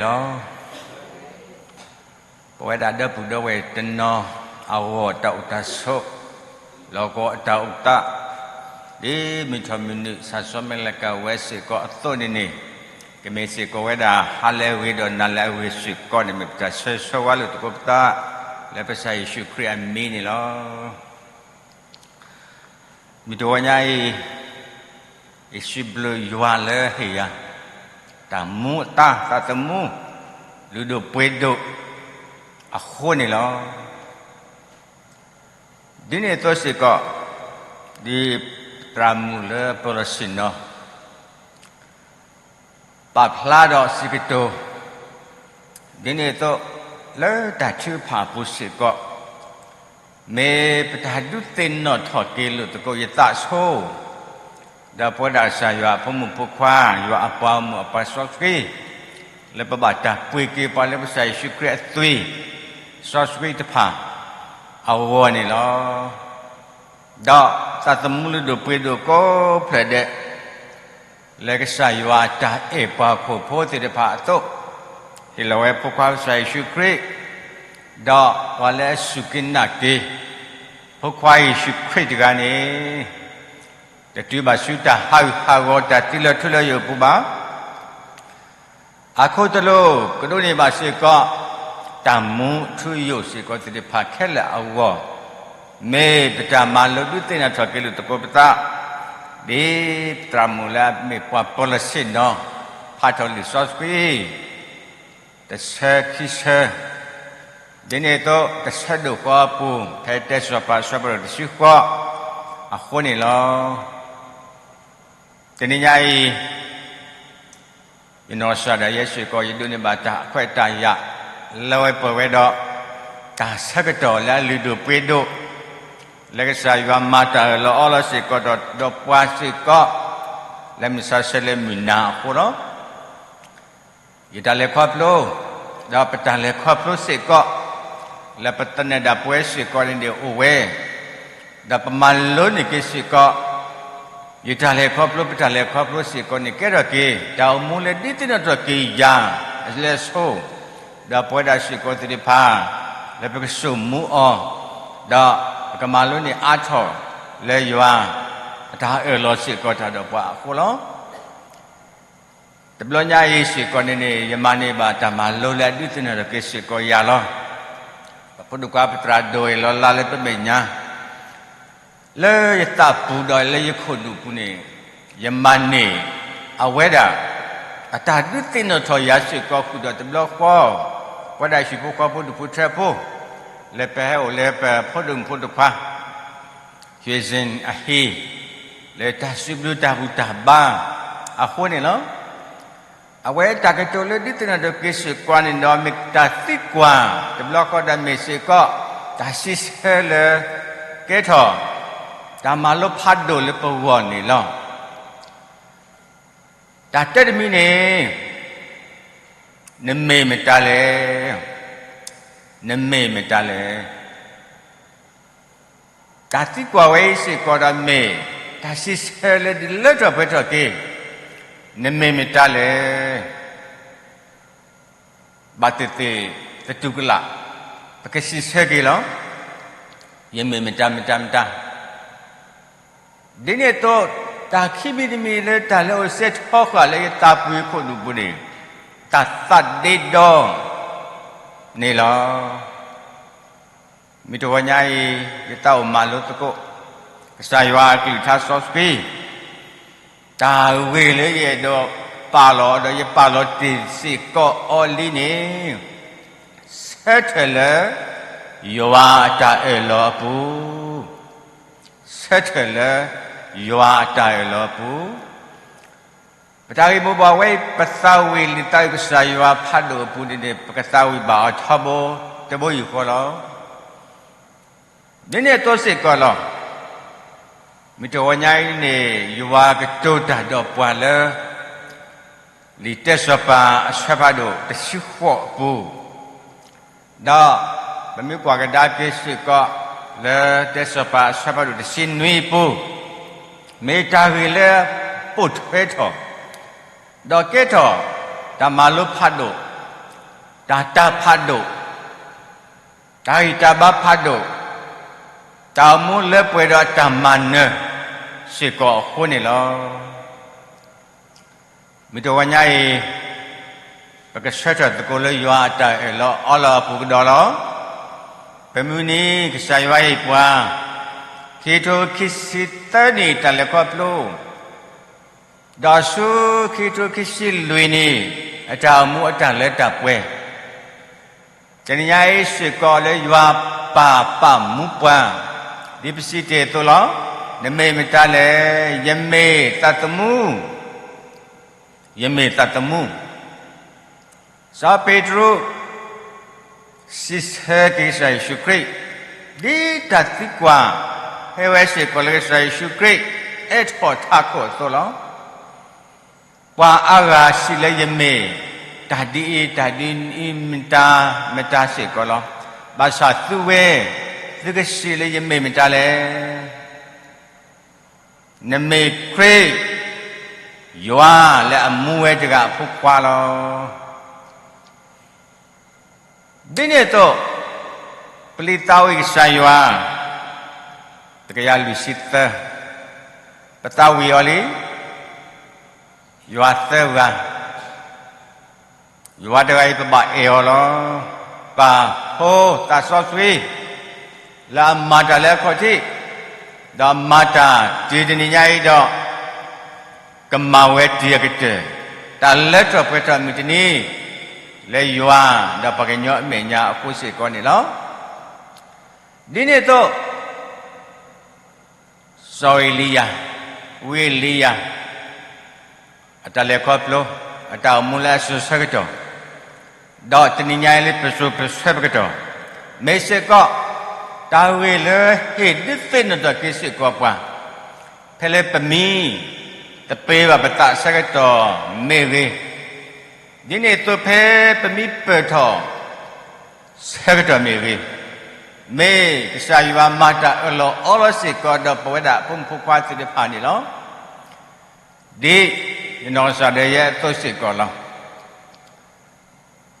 လီၤ. ပဝဲဒၣ်ဒီပုၢ်ဒီဝဲၢ်တနီၤ အဂီၢ်တၢ်အိၣ်တၢ်ဆိး လီၢ်ကဝီၤအတၢ်အိၣ်သး ဒ်မုၢ်ထီၣ်မုၢ်နုာ် ဆၣ်စီမ့ၢ်လၢကဝဲစ့ၢ်ကီးအသိးန့ၣ်န့ၣ်, ကမ့ၢ်စ့ၢ်ကီးဝဲဒၣ် ဟါလၢအဂ့ၤဒီးနၤလၢအဂ့ၤစ့ၢ်ကီးန့ၣ် မ့ၢ်ပတၢ်ဆၢဂ့ၤဆၢဝါလိာ်သကိးပသး လၢပကစၢ်ယ့ၣ်ၡူးခရံာ်အမံၤန့ၣ်လီၤ. မုၢ်တဂီၤညါအံၤ, ယစံးဘျုးယွၤလၢဟ့ၣ်ယၤ တၢ်မူအသါ သးသမူ လုၢ်ဒိၣ်ပှ့ၤဒိၣ်အဃိန့ၣ်လီၤ. ဒ်န့ၣ်အသိးစ့ၢ်ကီး, ဒ်ပသရၣ်မုၣ်လၢပီၣ်လီၤဆ့ၣ်နီၤ ပာ်ဖျါဒီးစံးကတိၤ ဒ်န့ၣ်အသိး လၢတၢ်ထုကဖၣ်အပူၤစ့ၢ်ကီး, မ့ၢ်ပတၢ်ဒုးသ့ၣ်နီၣ်ထီၣ်က့ၤလိာ်သကိးယသးဆိ, ဒီးပဝဲဒၣ်ကစၢ်ယွၤအဖိမုၣ်ဖိခွါ ယွၤအပှၤဂီၢ်မုၢ်အပှၤစီဆှံ လၢပဘၣ်တၢ်ပှ့ၤက့ၤပှၤလၢပကစၢ်ယ့ၣ်ၡူးခရံာ်အသွံၣ် စီဆှံတဖၣ်အဂီၢ်န့ၣ်လီၤ. ဒီးသးသမူလုၢ်ဒိၣ်ပှ့ၤဒိၣ်ကိးဖျၢၣ်ဒဲး လၢကစၢ်ယွၤအတၢ်အဲၣ်ပှၤဟီၣ်ခိၣ်ဖိသ့ၣ်တဖၣ်အသိး, ဟ့ၣ်လီၤဝဲဖိခွါကစၢ်ယ့ၣ်ၡူးခရံာ်, ဒီးပှၤလၢအစူၢ်က့ၤနာ်က့ၤ ဖိခွါယ့ၣ်ၡူးခရံာ်တဂၤန့ၣ်, တတုၤဘၣ်ဆူတၢ်ဟးဂူာ်ဟးဂီၤ တၢ်သံလၢထူလၢယိာ်အပူၤဘၣ်. အခိၣ်သလုး ကဒိးန့ၢ်ဘၣ်စ့ၢ်ကီး တၢ်မူထူယိာ်စ့ၢ်ကီးသ့ၣ်တဖၣ်ခဲလၢာ်အဂီၢ်, မ့ၢ်ပတၢ်မၤလိဒုးသ့ၣ်နီၣ်ထီၣ်က့ၤလိာ်သကိးပသး, ဒ်ပသရၣ်မုၣ်လၢအမ့ၢ်ပှၤပီၣ်လီၤဆ့ၣ်နီၤ ဖးထီၣ်လံာ်စီဆှံ တဆၢခံဆၢ, ဒ်န့ၣ်အသိး တဆၢဒိၣ်ဃီအပူၤ ဖဲတဲစီၤပၤအဆၢဖးဒိၣ်တဆံဃီအဃိန့ၣ်လီၤ. တနံၤညါအံၤ ယနီၢ်ကစၢ်ဒၣ်ယဲစ့ၢ်ကီး ယဒိးန့ၢ်ဘၣ်တၢ်ခွဲးတၢ်ယာ် လၢဝဲပှဲၤဝဲဒီး တၢ်ဆၢကတီၢ်လၢအလုၢ်ဒိၣ်ပှ့ၤဒိၣ် လၢကစၢ်ယွၤမၤတၢ်အၢၣ်လီၤအီလီၤစ့ၢ်ကီးဒီး ဒီးပှၤစ့ၢ်ကီး လၢမုၢ်ဆါဆၢလၢမုၢ်နၤအဃိလီၤ. ယတၢ်လဲၤခီဖျိ ဒီးပတၢ်လဲၤခီဖျိစ့ၢ်ကီး လၢပသနၢၣ်ဒၣ်ပဝဲစ့ၢ်ကီးန့ၣ်န့ၣ်အိၣ်ဝဲ, ဒီးပမၤလိန့ၢ်က့ၤစ့ၢ်ကီး ယတၢ်လဲၤခီဖျိ ပတၢ်လဲၤခီဖျိစ့ၢ်ကီးန့ၣ် ကဲထီၣ်က့ၤ တၢ်အိၣ်မူလၢဒုးသ့ၣ်နီၣ်ထီၣ်က့ၤယၤ အလၢအဆိ, ဒီးပဝဲဒၣ်စ့ၢ်ကီးသ့ၣ်တဖၣ် လၢပကဆိၣ်မူအီၤ, ဒီးပကမၤလိန့ၢ်အါထီၣ် လၢယွၤအတၢ်အၢၣ်လီၤစ့ၢ်ကီးတၢ်ဒီးပှၤအဃိလီၤ. တဘျီညါအံၤစ့ၢ်ကီးန့ၣ်န့ၣ် ယမၤန့ၢ်ဘၣ်တၢ်မၤလိလၢအဒုးသ့ၣ်နီၣ်ထီၣ်က့ၤစ့ၢ်ကီးယၤလီၤ. ပဖိဒိၣ်ခွါပသရၣ်ဒိၣ်အ့ၣ်လီၤလါလၢပမဲာ်ညါ လၢယသးပူၤဒီးလၢယခိၣ်နူာ်ပူၤန့ၣ် ယမၤန့ၢ် အဝဲဒၣ် အတၢ်ဒုးသ့ၣ်နီၣ်ထီၣ်ယၤစ့ၢ်ကီးဃုာ်ဒီးတဘျီဃီ, ပဝဲဒၣ်ဟံၣ်ဖိဃီဖိဒူၣ်ဖိထၢဖိ လၢပဟဲအိၣ်လၢပဖိဒိၣ်မုၣ်ဖိဒိၣ်ခွါ ဟ့ၣ်စ့ၣ်အဟံၣ် လၢတၢ်စံးဘျုးတၢ်ဘူၣ်တၢ်ဘါအဃိန့ၣ်လီၤ. အဝဲတၢ်ကတိၤလၢဒုးသ့ၣ်နီၣ်ထီၣ်က့ၤစ့ၢ်ကီးန့ၣ်ဒီး မ့ၢ်တၢ်သံကွၢ်တဘျီဃီဒီးမ့ၢ်စ့ၢ်ကီး တၢ်စံးဆၢလၢ ကဲထီၣ် တၢ်မၤလိဖးဒိၣ်လၢပဂီၢ်န့ၣ်လီၤ. တၢ်တဲတမံၤန့ၣ် နမ့ၢ်မတၤလဲၣ်, နမ့ၢ်မတၤလဲၣ်. တၢ်သံကွၢ်ဝဲအံၤစ့ၢ်ကီးဒီးမ့ၢ် တၢ်စံးဆၢလၢဒုးလၢထီၣ်ပှဲၤထီၣ်က့ၤ နမ့ၢ်မတၤလဲၣ်. ဘၣ်သ့ၣ်သ့ၣ်သတူၢ်ကလာ် ပကစံးဆၢက့ၤလီၤ. ယမ့ၢ်မတၤမတၤမတၤ ဒ်န့ၣ်အသိး တၢ်ခံမံၤတမံၤလၢတၢ်လၢအိၣ်စဲထီဃာ်လၢယသးပူၤယခိၣ်နူာ်ပူၤန့ၣ် တၢ်သးဒ့ဒီန့ၣ်လီၤ. မုၢ်တဂီၤညါအံၤ ယသးအိၣ်မၤလိသကိး ကစၢ်ယွၤအကလုၢ်ကထါစီဆှံ တၢ်ဂ့ၢ်လၢယအဲၣ်ဒိးပာ်လီၤဒီးယပာ်လီၤတ့ၢ်စ့ၢ်ကီးအီၤလံန့ၣ် ဆၢထၢၣ်လၢ ယွၤအတၢ်အၢၣ်လီၤအပူၤ, ဆၢထၢၣ်လၢ ယွၤအတၢ်အၢၣ်လီၤအပူၤ ပတၢ်ဂ့ၢ်မိၢ်ပှၢ်ဝဲအံၤ ပသးဝံၣ်လံာ်သးအုၣ်ကစၢ်ယွၤဖးဒိၣ်အပူၤန့ၣ်န့ၣ် ပကသးဝံၣ်ဘၣ်အီၤထီဘိတဘိယူၢ်ဃီလီၤ. ဒ်န့ၣ်အသိးစ့ၢ်ကီးလီၤ. မုၢ်တဂီၤညါအံၤန့ၣ် ယွၤကတိၤတၢ်ဒီးပှၤလၢ လံာ်တဲစီၤပၤအဆၢဖးဒိၣ်တဆံဃိးအပူၤ, ဒီးပမ့ၢ်ကွၢ်ကဒါက့ၤစ့ၢ်ကီး လၢတဲစီၤပၤအဆၢဖးဒိၣ်တဆံနွံအပူၤ, မ့ၢ်တၢ်ဂ့ၢ်လၢပိာ်ထွဲထီၣ် ဒီးကဲထီၣ် တၢ်မၤလိဖးဒိၣ် တၢ်တၢ်ဖးဒိၣ်, တၢ်ဂံၢ်တၢ်ဘါဖးဒိၣ်, တၢ်အိၣ်မူလၢပှဲၤဒီးတၢ်မၤနၢၤစ့ၢ်ကီးအဃိန့ၣ်လီၤ. မုၢ်တဂီၤညါအံၤ, ပကဆၢထၢၣ်သကိးလၢယွၤအတၢ်အၢၣ်လီၤအီလီၤအပူၤကဒီးလီၤ. ပမုၢ်နံၤ ကစၢ်ယွၤဟ့ၣ်ပှၤ ခံကထိခံဆံသၢနံၣ်တၢ်လဲၤခီဖျိ ဒီးဆူခံကထိခံဆံလွံၢ်နံၣ် အတၢ်အိၣ်မူအတၢ်လၢတၢ်ပှဲၤ, တနံၤညါအံၤစ့ၢ်ကီးလၢယွၤပာ်ပာ်မူပှၤ, ဒ်ပစံးတ့ၢ်အသိးလီၤ. နမ့ၢ်မတၤလဲၣ်, ယမ့ၢ်သးသမူ, ယမ့ၢ်သးသမူ. စီၤပ့းတရူး စံးဆၢက့ၤကစၢ်ယ့ၣ်ၡူးခရံာ်, ဒ်တၢ်သံကွၢ်ဟဲဝဲစ့ၢ်ကီးလၢကစၢ်ယ့ၣ်ၡူးခရံာ် အဲၣ်ထီၣ်ထးခိၣ်အသိးလီၤ. ပှၤအါဂၤစံးလၢယမ့ၢ်တၢ်ဒ်အံၤ တၢ်ဒ်အံၤ မတၤမတၤစ့ၢ်ကီးလီၤ. ဘၣ်ဆၣ်သုဝဲ, သုကစံးလၢယမ့ၢ်မတၤလဲၣ်. နမ့ၢ်ခရံာ်, ယွၤလၢအမူဝဲတဂၤအဖိခွါလီၤ. ဒ်န့ၣ်အသိး, ပလံးသးဝံၣ်ကစၢ်ယွၤ, တကယၤလွံၢ်ဆံသၢ, ပသးဝံၣ်အီၤလံ, ယွၤသၢဂၤ, ယွၤတဂၤအံၤပဘၣ်အဲၣ်အီၤလီၤ. ပၢ်ဖိသးစီဆှံ လၢအမၤတၢ်လၢအခီၣ်ထံး, ဒီးမၤတၢ်တုၤတနံၤညါအံၤဒီး ကမၤဝဲတုၤအကတၢၢ်, တၢ်လၢထီၣ်ပှဲၤထီၣ်မုၢ်တနံၤ, လၢယွၤဒီးပှၤကညီအမဲာ်ညါအဃိစ့ၢ်ကီးန့ၣ်လီၤ. ဒ်န့ၣ်အသိး စီၤအ့လံယၤ, ဝံအ့လံယၤ, အတၢ်လဲၤခီဖျိ, အတၢ်အိၣ်မူလၢအစိၤဆၢကတီၢ်, ဒီးတနံၤညါအံၤလၢပစိၤပဆၢပကတီၢ်, မ့ၢ်စ့ၢ်ကီး တၢ်ဂ့ၢ်လၢဟ့ၣ်ဒုးသ့ၣ်နီၣ်ထီၣ်က့ၤစ့ၢ်ကီးပှၤ, ဖဲလၢပမံ တပ့ၤဘၣ်ပသးဆၢကတီၢ်မ့ၢ်ဂ့ၤ, ဒ်န့ၣ်အသိးဖဲပမံပၢၢ်ထီၣ် ဆၢကတီၢ်မ့ၢ်ဂ့ၤ, မ့ၢ်ကစၢ်ယွၤမၤတၢ်အၢၣ်လီၤအီလီၤစ့ၢ်ကီးဒီးပဝဲဒၣ်အဖိမုၣ်ဖိခွါသ့ၣ်တဖၣ်န့ၣ်လီၤ. ဒ်ယနီၢ်ကစၢ်ဒၣ်ယဲအသိးစ့ၢ်ကီးလီၤ.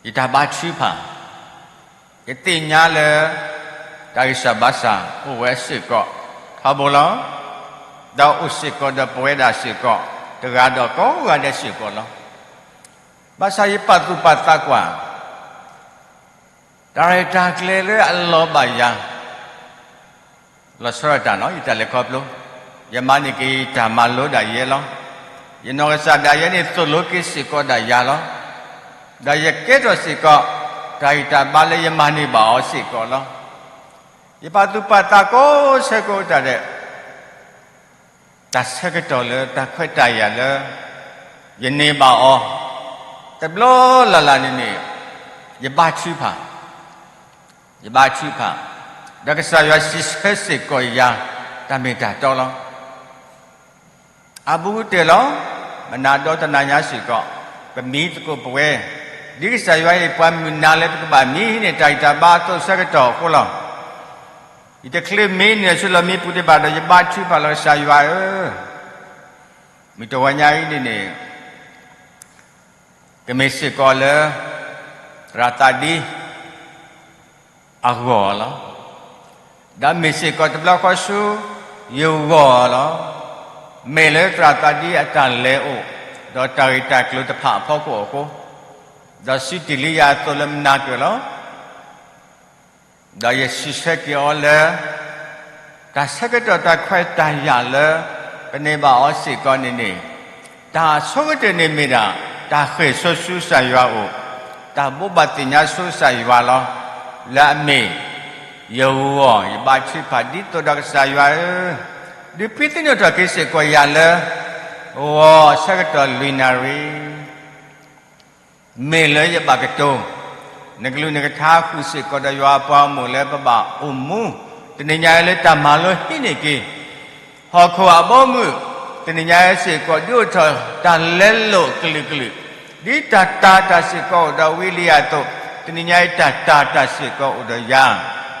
ယတၢ်ဘါထုကဖၣ်, ယသ့ၣ်ညါလၢ တၢ်ဂံၢ်စၢ်ဘါစၢ်အိၣ်ဝဲစ့ၢ်ကီးထီဘိလီၤ. ဒီးအိၣ်စ့ၢ်ကီးဒီးပဝဲဒၣ်စ့ၢ်ကီး တဂၤဒီးကိးဂၤဒဲးစ့ၢ်ကီးလီၤ. ဘၣ်ဆၣ်ယပာ်သူၣ်ပာ်သးကွၢ် တၢ်ရဲၣ်တၢ်ကျဲၤလၢအလီၤဘၣ်ယၤ လီၤဆီဒၣ်တၢ်နီၤ ယတၢ်လဲၤခီဖျိ, ယမၤန့ၢ်က့ၤယတၢ်မၤလိဒၣ်ယဲလီၤ. ယနီၢ်ကစၢ်ဒၣ်ယဲန့ၣ်သိၣ်လိက့ၤစ့ၢ်ကီးဒၣ်ယၤလီၤ. ဒီးယကဲထီၣ်စ့ၢ်ကီး တၢ်ဂံၢ်တၢ်ဘါလၢယမၤန့ၢ်ဘၣ်အီၤစ့ၢ်ကီးလီၤ. ယပာ်သူၣ်ပာ်သးကိးဆၢကိးကတီၢ်ဒဲး တၢ်ဆၢကတီၢ်လၢတၢ်ခွဲးတၢ်ယာ်လၢ ယန့ၢ်ဘၣ်အီၤ တဘျီလၢ်လၢ်န့ၣ်န့ၣ် ယဘါထုကဖၣ်, ယဘါထုကဖၣ်, ဒီးကစၢ်ယွၤစံးဆၢစ့ၢ်ကီးယၤ တၢ်မ့ၢ်တၢ်တီလီၤ. အဘူးကတၢၢ်လီၤ. မနၤဒီတနၤညါစ့ၢ်ကီး ပမံသကိးပဝဲ, ဒ်ကစၢ်ယွၤဟ့ၣ်ပှၤမုၢ်နၤလၢပကဘၣ်မံန့ၢ်တၢ်ဂံၢ်တၢ်ဘါအသိးဆၢကတီၢ်အဃိလီၤ. ယတချုးမံနုာ်ဆူလီၢ်မံပူၤဒံးဘၣ်ဒီး ယဘါထုကဖၣ်လီၤကစၢ်ယွၤဧၢ, မုၢ်တဂီၤညါအံၤန့ၣ်န့ၣ် ကမ့ၢ်စ့ၢ်ကီးလၢ သရၣ်သးဒံ အဂီၢ်လီၤ. ဒီးမ့ၢ်စ့ၢ်ကီးတဘျီဃီဆူ ယဂီၢ်လီၤ. မ့ၢ်လၢသရၣ်သးဒံအတၢ်လဲၤအိၣ် ဒီးတၢ်ဂ့ၢ်တၢ်ကျိၤတဖၣ်အဖီခိၣ်အဃိ, ဒီးစံးတ့ၢ်လံယၤအသိးလၢမနၤကၢၢ်လီၤ. ဒီးယစံးဆၢက့ၤအီၤလၢ တၢ်ဆၢကတီၢ်တၢ်ခွဲးတၢ်ယာ်လၢ ပန့ၢ်ဘၣ်အီၤစ့ၢ်ကီးန့ၣ်န့ၣ်, တၢ်ဆိကတၢၢ်န့ၣ်မ့ၢ်ဒၣ် တၢ်ဃ့ၢ်ဆိဆူကစၢ်ယွၤအအိၣ်, တၢ်ဘိးဘၣ်သ့ၣ်ညါဆူကစၢ်ယွၤလီၤ. လၢအမ့ၢ် ယဂီၢ် ယဘါထုကဖၣ်ဒ်သိးဒီးကစၢ်ယွၤဧၢ, ဒုးဖှံသ့ၣ်နီၣ်ထီၣ်က့ၤစ့ၢ်ကီးယၤလၢ ဂီၤဆၢကတီၢ်လွံၢ်နၣ်ရံၣ် မ့ၢ်လၢယဘၣ်ကတိၤ နကလုၢ်နကထါဃုာ်စ့ၢ်ကီးဒီးယွၤအပှၤဂီၢ်မုၢ်လၢပဘၣ်အိၣ်မူ တနံၤညါအံၤလၢတၢ်မၤလိဟံးန့ၢ်က့ၤ ဟီၣ်ခိၣ်အဘီအမုၢ် တနံၤညါအံၤစ့ၢ်ကီး ဒုးအိၣ်ထီၣ်တၢ်လဲလိာ်ကလုာ်ကလုာ်, ဒ်တၢ်တာ်တၢ်စ့ၢ်ကီးအိၣ်ဒီးဝံလံယၤအသိး, တနံၤညါအံၤတၢ်တာ်တၢ်စ့ၢ်ကီးအိၣ်ဒီးယၤ,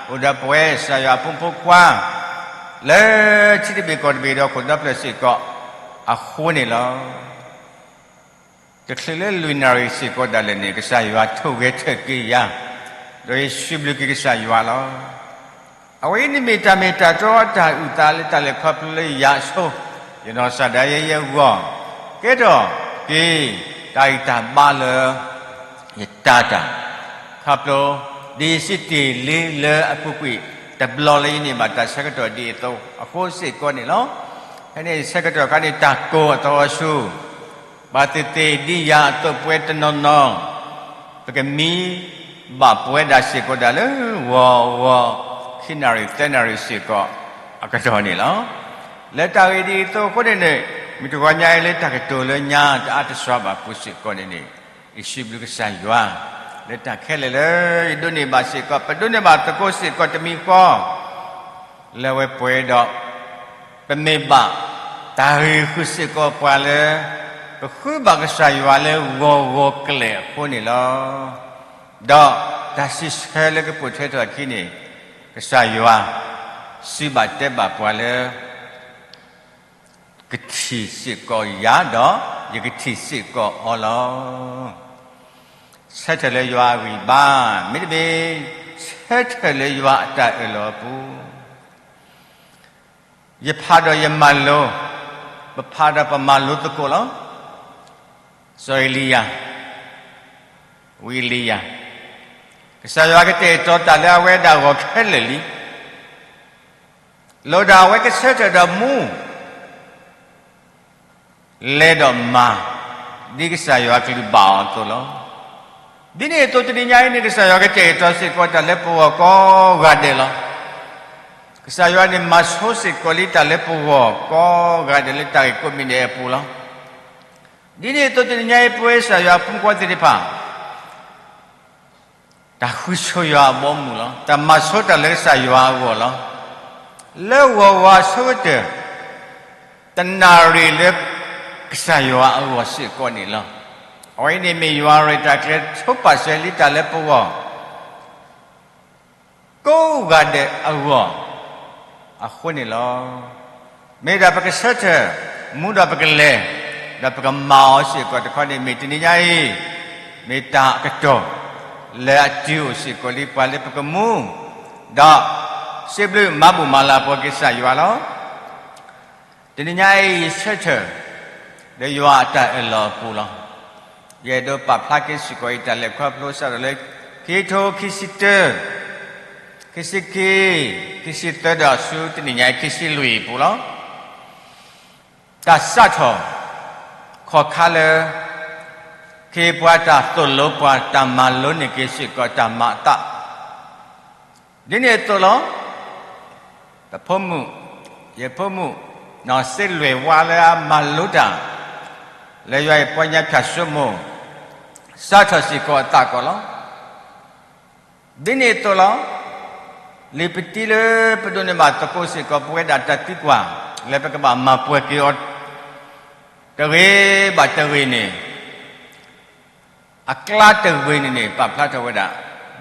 အိၣ်ဒီးပဝဲကစၢ်ယွၤအဖိမုၣ်ဖိခွါ လၢထံတဘ့ၣ်ကီၢ်တဘ့ၣ်ဒီးခိၣ်ဒီဖျၢၣ်စ့ၢ်ကီးအဃိန့ၣ်လီၤ. တချုးလၢလွံၢ်နၣ်ရံၣ်စ့ၢ်ကီးဒၣ်လဲာ်န့ၣ် ကစၢ်ယွၤထိၣ်ဂဲၤထၢၣ်က့ၤယၤ, ဒီးယစံးဘျုးက့ၤကစၢ်ယွၤလီၤ. အဝဲအံၤန့ၣ်မ့ၢ်တၢ်မ့ၢ်တၢ်တီတၢ်အုၣ်သးလၢတၢ်လဲၤခီဖျိလၢယၤအဆိ, ယနီၢ်ကစၢ်ဒၣ်ယဲယဂီၢ်, ကဲထီၣ်က့ၤတၢ်ဂံၢ်တၢ်ဘါလၢ ယတၤတၢ်, ခီဖျိ ဒ်ယစံးတ့ၢ်လံလၢအပူၤကွံာ်တဘျီလၢယန့ၢ်ဘၣ်တၢ်ဆၢကတီၢ်ဒ်အသိးအဃိစ့ၢ်ကီးန့ၣ်လီၤ. ဖဲန့ၣ်ဆၢကတီၢ်ခါန့ၣ် တၢ်ကိးအသီအဆူ ဘၣ်သ့ၣ်သ့ၣ်ဒ်ယၤအသိးပဝဲတနီၤနီၤ ပကမံဘၣ်ပဝဲဒၣ်စ့ၢ်ကီးဒၣ်လၢဂီၤဂီၤ ခံနၣ်ရံၣ်သၢနၣ်ရံၣ်စ့ၢ်ကီးအကတီၢ်န့ၣ်လီၤ. လၢတၢ်ဂ့ၢ်ဒ်အသိးအဃိန့ၣ်န့ၣ် မုၢ်တဂီၤညါအံၤလၢတၢ်ကတိၤလၢညါတအါတစှၤဘၣ်ပူၤစ့ၢ်ကီးန့ၣ်န့ၣ် ယစံးဘျုးကစၢ်ယွၤ လၢတၢ်ခဲလၢာ်လၢယဒိးန့ၢ်ဘၣ်စ့ၢ်ကီး ပဒိးန့ၢ်ဘၣ်သကိးစ့ၢ်ကီးတမံၤဃီ လၢအဝဲပှဲၤဒီး ပမ့ၢ်ဘၣ်တၢ်ဂံၢ်ဃုာ်စ့ၢ်ကီးပှၤလၢ ပဃုဘၣ်ကစၢ်ယွၤလၢဂီၤဂီၤကလဲာ်အဃိန့ၣ်လီၤ. ဒီးတၢ်စံးဆၢလၢကပိာ်ထွဲထီၣ်အခံန့ၣ် ကစၢ်ယွၤစံးဘၣ်တဲဘၣ်ပှၤလၢ ကထံၣ်စ့ၢ်ကီးယၤဒီး ယကထံၣ်စ့ၢ်ကီးအီၤလီၤ. ဆၢထၢၣ်လၢယွၤအဂံၢ်ဘါ, မ့တမ့ၢ် ဆၢထၢၣ်လၢယွၤအတၢ်အၢၣ်လီၤအပူၤ, ယဖးဒီးယမၤလိ, ပဖးဒီးပမၤလိသကိးလီၤ. စီၤအ့လံယၤ, ဝံအ့လံယၤ, ကစၢ်ယွၤကတဲာ်ကတီၤတၢ်လၢအဝဲဒၣ်အဂီၢ်ခဲလၢာ်လံ. လီၤဒၣ်အဝဲကဆၢထၢၣ်ဒီးမူ လဲၤဒီးမၤ ဒ်ကစၢ်ယွၤကလုၢ်ဘၣ်အီၤအသိးလီၤ. ဒ်န့ၣ်အသိးတနံၤညါအံၤန့ၣ် ကစၢ်ယွၤကတဲာ်ကတီၤစ့ၢ်ကီးတၢ်လၢပဂီၢ်ကိးဂၤဒဲးလီၤ. ကစၢ်ယွၤန့ၣ်မၤဆိစ့ၢ်ကီးလံတၢ်လၢပဂီၢ်ကိးဂၤဒဲးလၢတၢ်ဂ့ၢ်ကိးမံၤဒဲးအပူၤလီၤ. ဒ်န့ၣ်အသိးတနံၤညါအံၤ ပဝဲကစၢ်ယွၤအဖိမုၣ်ဖိခွါသ့ၣ်တဖၣ် တၢ်ဃုဆိယွၤအဘီအမုၢ်လီၤ. တၢ်မၤဆိတၢ်လၢကစၢ်ယွၤအဂီၢ်လီၤ. လၢဂီၤဂီၤအဆိကတၢၢ် တနၣ်ရံၣ်လၢကစၢ်ယွၤအဂီၢ်စ့ၢ်ကီးန့ၣ်လီၤ. အဝဲအံၤန့ၣ်မ့ၢ်ယွၤရဲၣ်တၢ်ကျဲၤဆိပာ်စၢၤလံတၢ်လၢပဂီၢ် ကိးဂၤဒဲးအဂီၢ် အဃိန့ၣ်လီၤ. မ့ၢ်ဒၣ်ပကဆၢထၢၣ် မူဒီးပကလဲၤ ဒီးပကမၤအီၤစ့ၢ်ကီးတခီန့ၣ် မ့ၢ်တနံၤညါအံၤ မ့ၢ်တၢ်အကတီၢ် လၢအတုၤအိၣ်စ့ၢ်ကီးလံပှၤလၢပကမူ ဒီးစံးဘျုးမၤဘူၣ်မၤလၤပှၤကစၢ်ယွၤလီၤ. တနံၤညါအံၤ ယဆၢထၢၣ် လၢယွၤအတၢ်အၢၣ်လီၤအပူၤလီၤ. ယအဲၣ်ဒိးပာ်ဖျါက့ၤစ့ၢ်ကီးယတၢ်လဲၤခီဖျိစးထီၣ်လၢ ခံကထိခံဆံတၢ ခံဆံခံ ခံဆံသၢဒီးဆူတနံၤညါအံၤ ခံဆံလွံၢ်အပူၤလီၤ. တၢ်စးထီၣ် ခီၣ်ခါလၢ ခ့ပှၤတၢ်သိၣ်လိပှၤတၢ်မၤလိန့ၢ်က့ၤစ့ၢ်ကီးတၢ်မၤအသး ဒ်န့ၣ်အသိးလီၤ. ပဖိမုၣ် ယဖိမုၣ် နီၢ်စ့လွဲၢ်ဝါလၢအမၤလိတၢ် လၢယွၤအံၤပီညါဖၠၣ်စိမိၤ စးထီၣ်စ့ၢ်ကီးအသးကီးလီၤ. ဒ်န့ၣ်အသိးလီၤ. လံာ်ပတံလၢပဒိးန့ၢ်ဘၣ်သကိးစ့ၢ်ကီးပဝဲဒၣ်တၢ်သံကွၢ် လၢပကဘၣ်မၤပှဲၤက့ၤအီၤ တဂ့ၤဘၣ်တဂ့ၤန့ၣ် အကျါတဂ့ၤန့ၣ်န့ၣ် ပာ်ဖျါထီၣ်ဝဲဒၣ်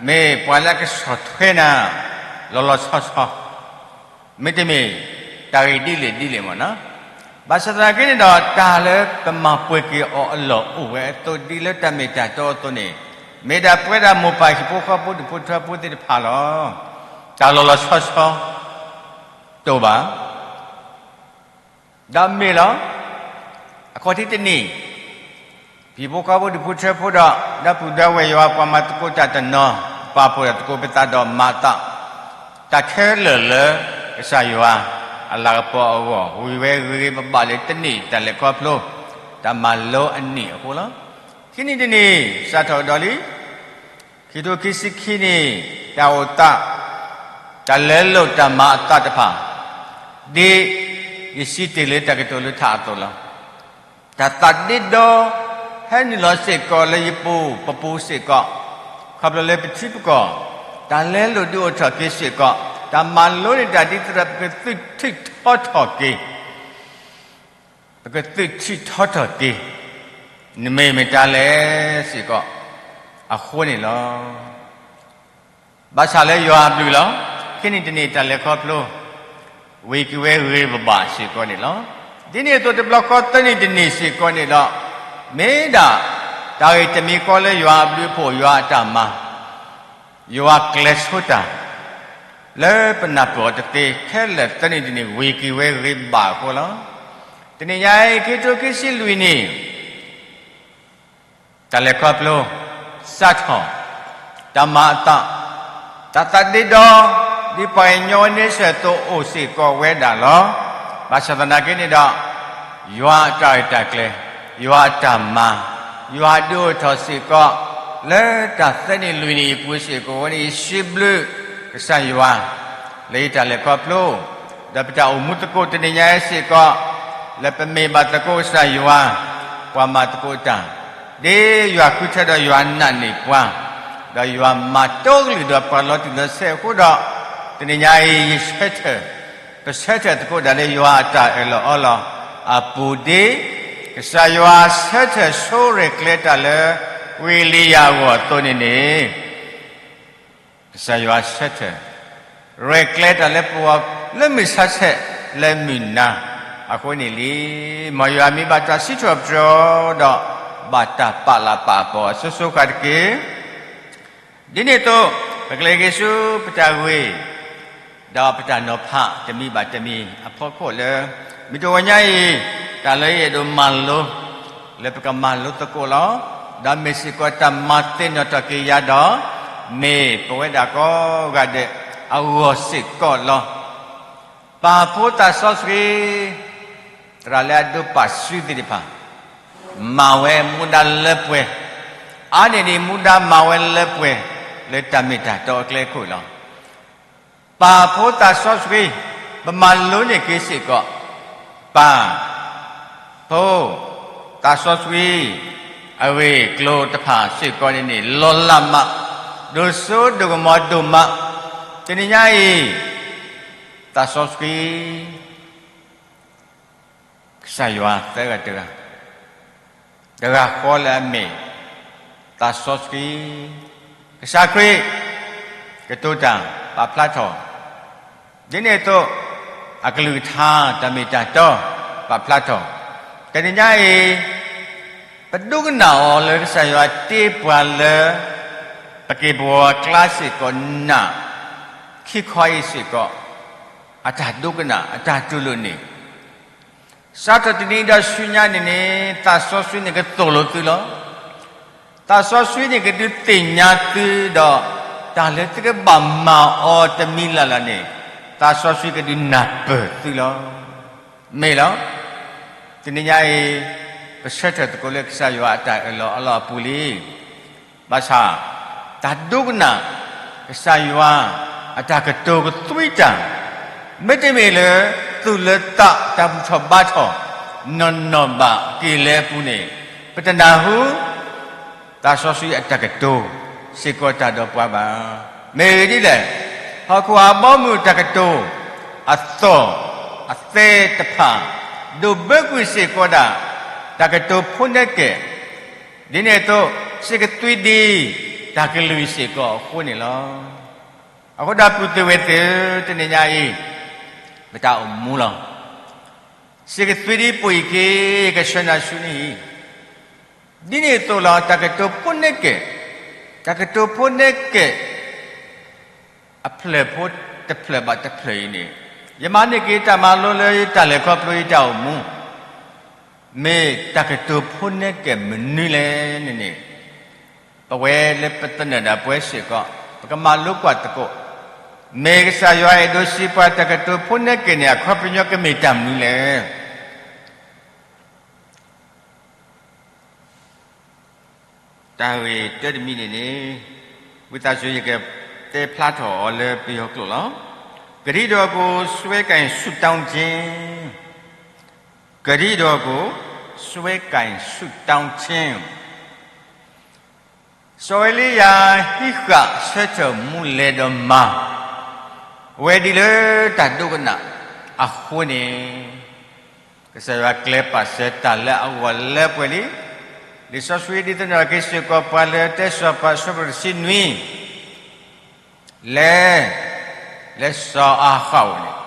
မ့ၢ်ပှၤလၢအကဆီၣ်ထွဲနၤ လီၤလီၤဆီဆီ မ့တမ့ၢ် တၢ်ဂ့ၢ်ဒ်လဲၣ်ဒ်လဲၣ်မ့ၢ်နီၤ. ဘၣ်ဆၣ်သနာ်က့န့ၣ်ဒီး တၢ်လၢပမၤပှဲၤက့ၤအီၤအလီၢ်အိၣ်ဝဲအသိးဒ်လၢတၢ်မ့ၢ်တၢ်တီအသိးန့ၣ် မ့ၢ်ဒၣ်ပဝဲဒၣ်မိၢ်ပၢ်ဟံၣ်ဖိဃီဖိဒူၣ်ဖိထၢဖိသ့ၣ်တဖၣ်လီၤ. တၢ်လီၤလီၤဆီဆီ တအိၣ်ဘၣ် ဒီးမ့ၢ်လီၤ. အခီၣ်ထံးတနံၣ် ဟံၣ်ဖိဃီဖိဒူၣ်ဖိထၢဖိဒီး ဒီပုၢ်ဒီဝဲၢ်ယွၤပှၤမၤသကိးတၢ်တနီၤ ပာ်ဖှိၣ်သကိးပသးဒီးမၤအသး တၢ်ခဲလၢာ်လၢ ကစၢ်ယွၤ အလၤကပီၤအဂီၢ် ဝံၤဝဲဂ့ၤဂ့ၤဘၣ်ဘၣ်လၢတနံၣ်တၢ်လဲၤခီဖျိ တၢ်မၤလိအနံၣ်အဃိလီၤ. ခံနံၣ်တနံၣ် စးထီၣ်ကဒီးလံ ခံကထိခံဆံခံနံၣ် တၢ်အိၣ်သး တၢ်လဲလိာ်တၢ်မၤအသးတဖၣ် ဒ်ယစံးတ့ၢ်လၢတၢ်ကတိၤလၢထးအသိးလီၤ. တၢ်သးဒ့ဒီ ဟဲနုာ်လီၤစ့ၢ်ကီးလၢယပူၤ ပပူၤစ့ၢ်ကီး ခီဖျိလၢပထံပကီၢ် တၢ်လဲလိာ်ဒုးအိၣ်ထီၣ်က့ၤစ့ၢ်ကီး တၢ်မၤလိန့ၢ်တၢ်ဒ်သိးဒီးပကသုးထံထီထီၣ်က့ၤ ပကသုးထံထီထီၣ်က့ၤ နမ့ၢ်မတၤလဲၣ်စ့ၢ်ကီး အဃိန့ၣ်လီၤ. ဘၣ်ဆၣ်လၢယွၤအဘျုးလီၤ. ခံနံၣ်တနံၣ်တၢ်လဲၤခီဖျိ ဝံၤက့ၤဝဲဂ့ၤဘၣ်ဘၣ်စ့ၢ်ကီးန့ၣ်လီၤ. ဒ်န့ၣ်အသိးတဘျီဃီသၢနံၣ်တနံၣ်စ့ၢ်ကီးန့ၣ်ဒီး မ့ၢ်ဒၣ် တၢ်ဂ့ၢ်တမံၤဃီလၢယွၤအဘျုးအဖှိၣ် ယွၤအတၢ်မၤ, ယွၤကျဲၤဆိတၢ် လၢပနၢ်ပၢၢ်အီၤတသ့ ခဲလၢာ်သၢနံၣ်တနံၣ် ဝံၤက့ၤဝဲဂ့ၤဘၣ်အဃိလီၤ. တနံၤညါအံၤ ခံကထိခံဆံလွံၢ်နံၣ် တၢ်လဲၤခီဖျိ စးထီၣ် တၢ်မၤအသး တၢ်သးဒ့ဒီ ဒ်ပှၤကညီဝဲန့ဆၢၣ်အသိးအိၣ်စ့ၢ်ကီးဝဲဒၣ်လီၤ. ဘၣ်ဆၣ်သနာ်က့န့ၣ်ဒီး ယွၤအတၢ်ရဲၣ်တၢ်ကျဲၤ ယွၤအတၢ်မၤ ယွၤဒုးအိၣ်ထီၣ်စ့ၢ်ကီး လၢတၢ်သၢနံၣ်လွံၢ်နံၣ်အပူၤစ့ၢ်ကီးဝဲန့ၣ် ယစံးဘျုးကစၢ်ယွၤ လၢယတၢ်လဲၤခီဖျိ ဒီးပတၢ်အိၣ်မူသကိးတနံၤညါအံၤစ့ၢ်ကီး လၢပမ့ၢ်ဘၣ်သကိးကစၢ်ယွၤ ပှၤမၤသကိးတၢ် ဒ်ယွၤဃုထၢဒီးယွၤနာ်န့ၢ်ပှၤ ဒီးယွၤမၤတီကလုၢ်ဒီးပှၤလီၤတံၢ်လီၤဆဲးအဃိဒီး တနံၤညါအံၤ ယဆၢထၢၣ် ပဆၢထၢၣ်သကိးတၢ်လၢယွၤအတၢ်အၢၣ်လီၤအီလီၤအပူၤဒ် ကစၢ်ယွၤဆၢထၢၣ်ဆိရဲၣ်ကျဲၤတၢ်လၢ ဝံအ့လံယၤအဂီၢ်အသိးန့ၣ်န့ၣ် ကစၢ်ယွၤဆၢထၢၣ် ရဲၣ်ကျဲၤတၢ်လၢပဂီၢ်လၢမုၢ်ဆါဆဲးလၢမုၢ်နၤအဃိန့ၣ်လံ. မ်ယွၤမ့ၢ်ဘၣ်တၢ်စံးထီၣ်ပတြၢၤဒီး ဘၣ်တၢ်ပာ်လၤပာ်အပီၤအစိၤစိၤဃၣ်တက့ၢ်. ဒ်န့ၣ်အသိး ပကလဲၤက့ၤဆူပတၢ်ဂ့ၢ် ဒီးပတၢ်နီၤဖးတမံၤဘၣ်တမံၤအဖီခိၣ်လၢ မုၢ်တဂီၤညါအံၤ တၢ်လၢယအဲၣ်ဒိးမၤလိ လၢပကမၤလိသကိးလီၤ. ဒီးမ့ၢ်စ့ၢ်ကီးတၢ်မၤသ့ၣ်နီၣ်ထီၣ်က့ၤယၤဒီး မ့ၢ်ပဝဲဒၣ်ကိးဂၤဒဲးအဂီၢ်စ့ၢ်ကီးလီၤ. ပၢ်ဖိသးစီဆှံ သရၣ်လၢအဒိးပာ်စုသ့ၣ်တဖၣ် မၤဝဲမူဒါလၢပှဲၤ, အါန့ၢ်ဒံးမူဒါမၤဝဲလၢပှဲၤ လၢတၢ်မ့ၢ်တၢ်တီအကျဲခိၣ်လီၤ. ပၢ်ဖိသးစီဆှံ ပမၤလိန့ၢ်က့ၤစ့ၢ်ကီး ပၢ်ဖိ သးစီဆှံ အဂ့ၢ်ကျိၤတဖၣ်စ့ၢ်ကီးန့ၣ်န့ၣ် လီၤလးမး, ဒိၣ်စိဒိၣ်ကမီၤဒိၣ်မး, တနံၤညါအံၤ သးစီဆှံ ကစၢ်ယွၤသၢဂၤတဂၤ, တဂၤဃီလၢအမ့ၢ် သးစီဆှံ ကစၢ်ခရံာ် ကတိၤတၢ်ပာ်ဖျါထီၣ်, ဒ်န့ၣ်အသိး အကလုၢ်ကထါတၢ်မ့ၢ်တၢ်တီပာ်ဖျါထီၣ်, တနံၤညါအံၤ ပဒိကနၣ်အီၤလၢကစၢ်ယွၤတ့ပှၤလၢ ပက့ၢ်ပဂီၤအကျါစ့ၢ်ကီးနၢ် ခံခီအံၤစ့ၢ်ကီး အတၢ်ဒိကနၣ် အတၢ်တူၢ်လိာ်န့ၣ် စးထီၣ်တနံၤဒီးဆူညါန့ၣ်န့ၣ် သးစီဆှံန့ၣ်ကသိၣ်လိသုလီၤ. သးစီဆှံန့ၣ်ကဒုးသ့ၣ်ညါသုဒီး တၢ်လၢသုကဘၣ်မၤအီၤတမံၤလၢ်လၢ်န့ၣ် သးစီဆှံကဒုးနၢ်ပၢၢ်သုလီၤ. မ့ၢ်လီၤ. တနံၤညါအံၤ ပဆၢထၢၣ်သကိးလၢကစၢ်ယွၤအတၢ်အၢၣ်လီၤအီလီၤအပူၤလံ. ဘၣ်ဆၣ် တၢ်ဒိကနၣ် ကစၢ်ယွၤ အတၢ်ကတိၤကသွံတၢ် မ့တမ့ၢ်လၢ သူၣ်လၢသးတၢ်ဘူၣ်ထီၣ်ဘါထီၣ် နီၢ်နီၢ်ဘၣ်က့ၤလၢအပူၤန့ၣ် ပတနၢ်ဟူ သးစီဆှံအတၢ်ကတိၤ စ့ၢ်ကီးတၢ်ဒီးပှၤဘၣ်. မ့ၢ်ဂ့ၢ်ဒ်လဲၣ်, ဟီၣ်ခိၣ်အဘီအမုၢ်တၢ်ကတိၤ အသီၣ်အသဲတဖၣ် ဒိးဘၢကွံာ်စ့ၢ်ကီးဒၣ် တၢ်ကတိၤဖိနဲၣ်ကဲၣ် ဒ်န့ၣ်အသိး စ့ၢ်ကသွံဒံး တၢ်ကလုၢ်စ့ၢ်ကီးအဃိန့ၣ်လီၤ. အဃိဒီးပုၢ်သ့ၣ်ဝဲၢ်သ့ၣ်ဧၢ, တနံၤညါအံၤ ပတၢ်အိၣ်မူလီၤ. စ့ၢ်ကသွံဒံးပိာ်ယခံ ကဆှၢနၤဆူန့ၣ်အံၤ, ဒ်န့ၣ်အသိးလီၤ. တၢ်ကတိၤဖိနဲၣ်ကဲၣ်, တၢ်ကတိၤဖိနဲၣ်ကဲၣ် အဖျၢၣ်ဖိတဖျၢၣ်ဘၣ်တဖျၢၣ်အံၤန့ၣ် ယမၤန့ၢ်က့ၤတၢ်မၤလိလၢယတၢ်လဲၤခီဖျိယတၢ်အိၣ်မူ မ့ၢ်တၢ်ကတိၤဖိနဲၣ်ကဲၣ်မနုၤလဲၣ်န့ၣ်န့ၣ် ပဝဲလၢပသနၢၣ်ဒၣ်ပဝဲစ့ၢ်ကီး ပကမၤလိကွၢ်သကိး, မ့ၢ်ကစၢ်ယွၤအဲၣ်ဒိးစံးပှၤတၢ်ကတိၤဖိနဲၣ်ကဲၣ်န့ၣ် အခီပညီကမ့ၢ်တၢ်မနုၤလဲၣ်. တၢ်ဂ့ၢ်တၢတမံၤန့ၣ်န့ၣ် ဝံသးစူၤ ယကတဲဖျါထီၣ်အီၤလၢပယီၤကျိာ်လီၤ. ကတိတော်ကို စွဲကိုင်ဆုတောင်းခြင်း, ကတိတော်ကို စွဲကိုင်ဆုတောင်းခြင်း. စီၤအ့လံယၤ ဟံးဃာ်ဆၢထၢၣ်မူလဲၤဒီးမၤ ဝဲဒ်လၢတၢ်ဒိကနၣ်အဃိန့ၣ် ကစၢ်ယွၤကျဲၤပာ်စၢၤတၢ်လၢအဂီၢ်လၢပှဲၤလံ. လံာ်စီဆှံဒ်သိးန့ၣ်က့ၤစ့ၢ်ကီးပှၤလၢ တၢစီၤပၤ အဆၢဒိၣ်တဆံနွံ လဲၤ လၢစီၤအၤဃးအအိၣ်န့ၣ်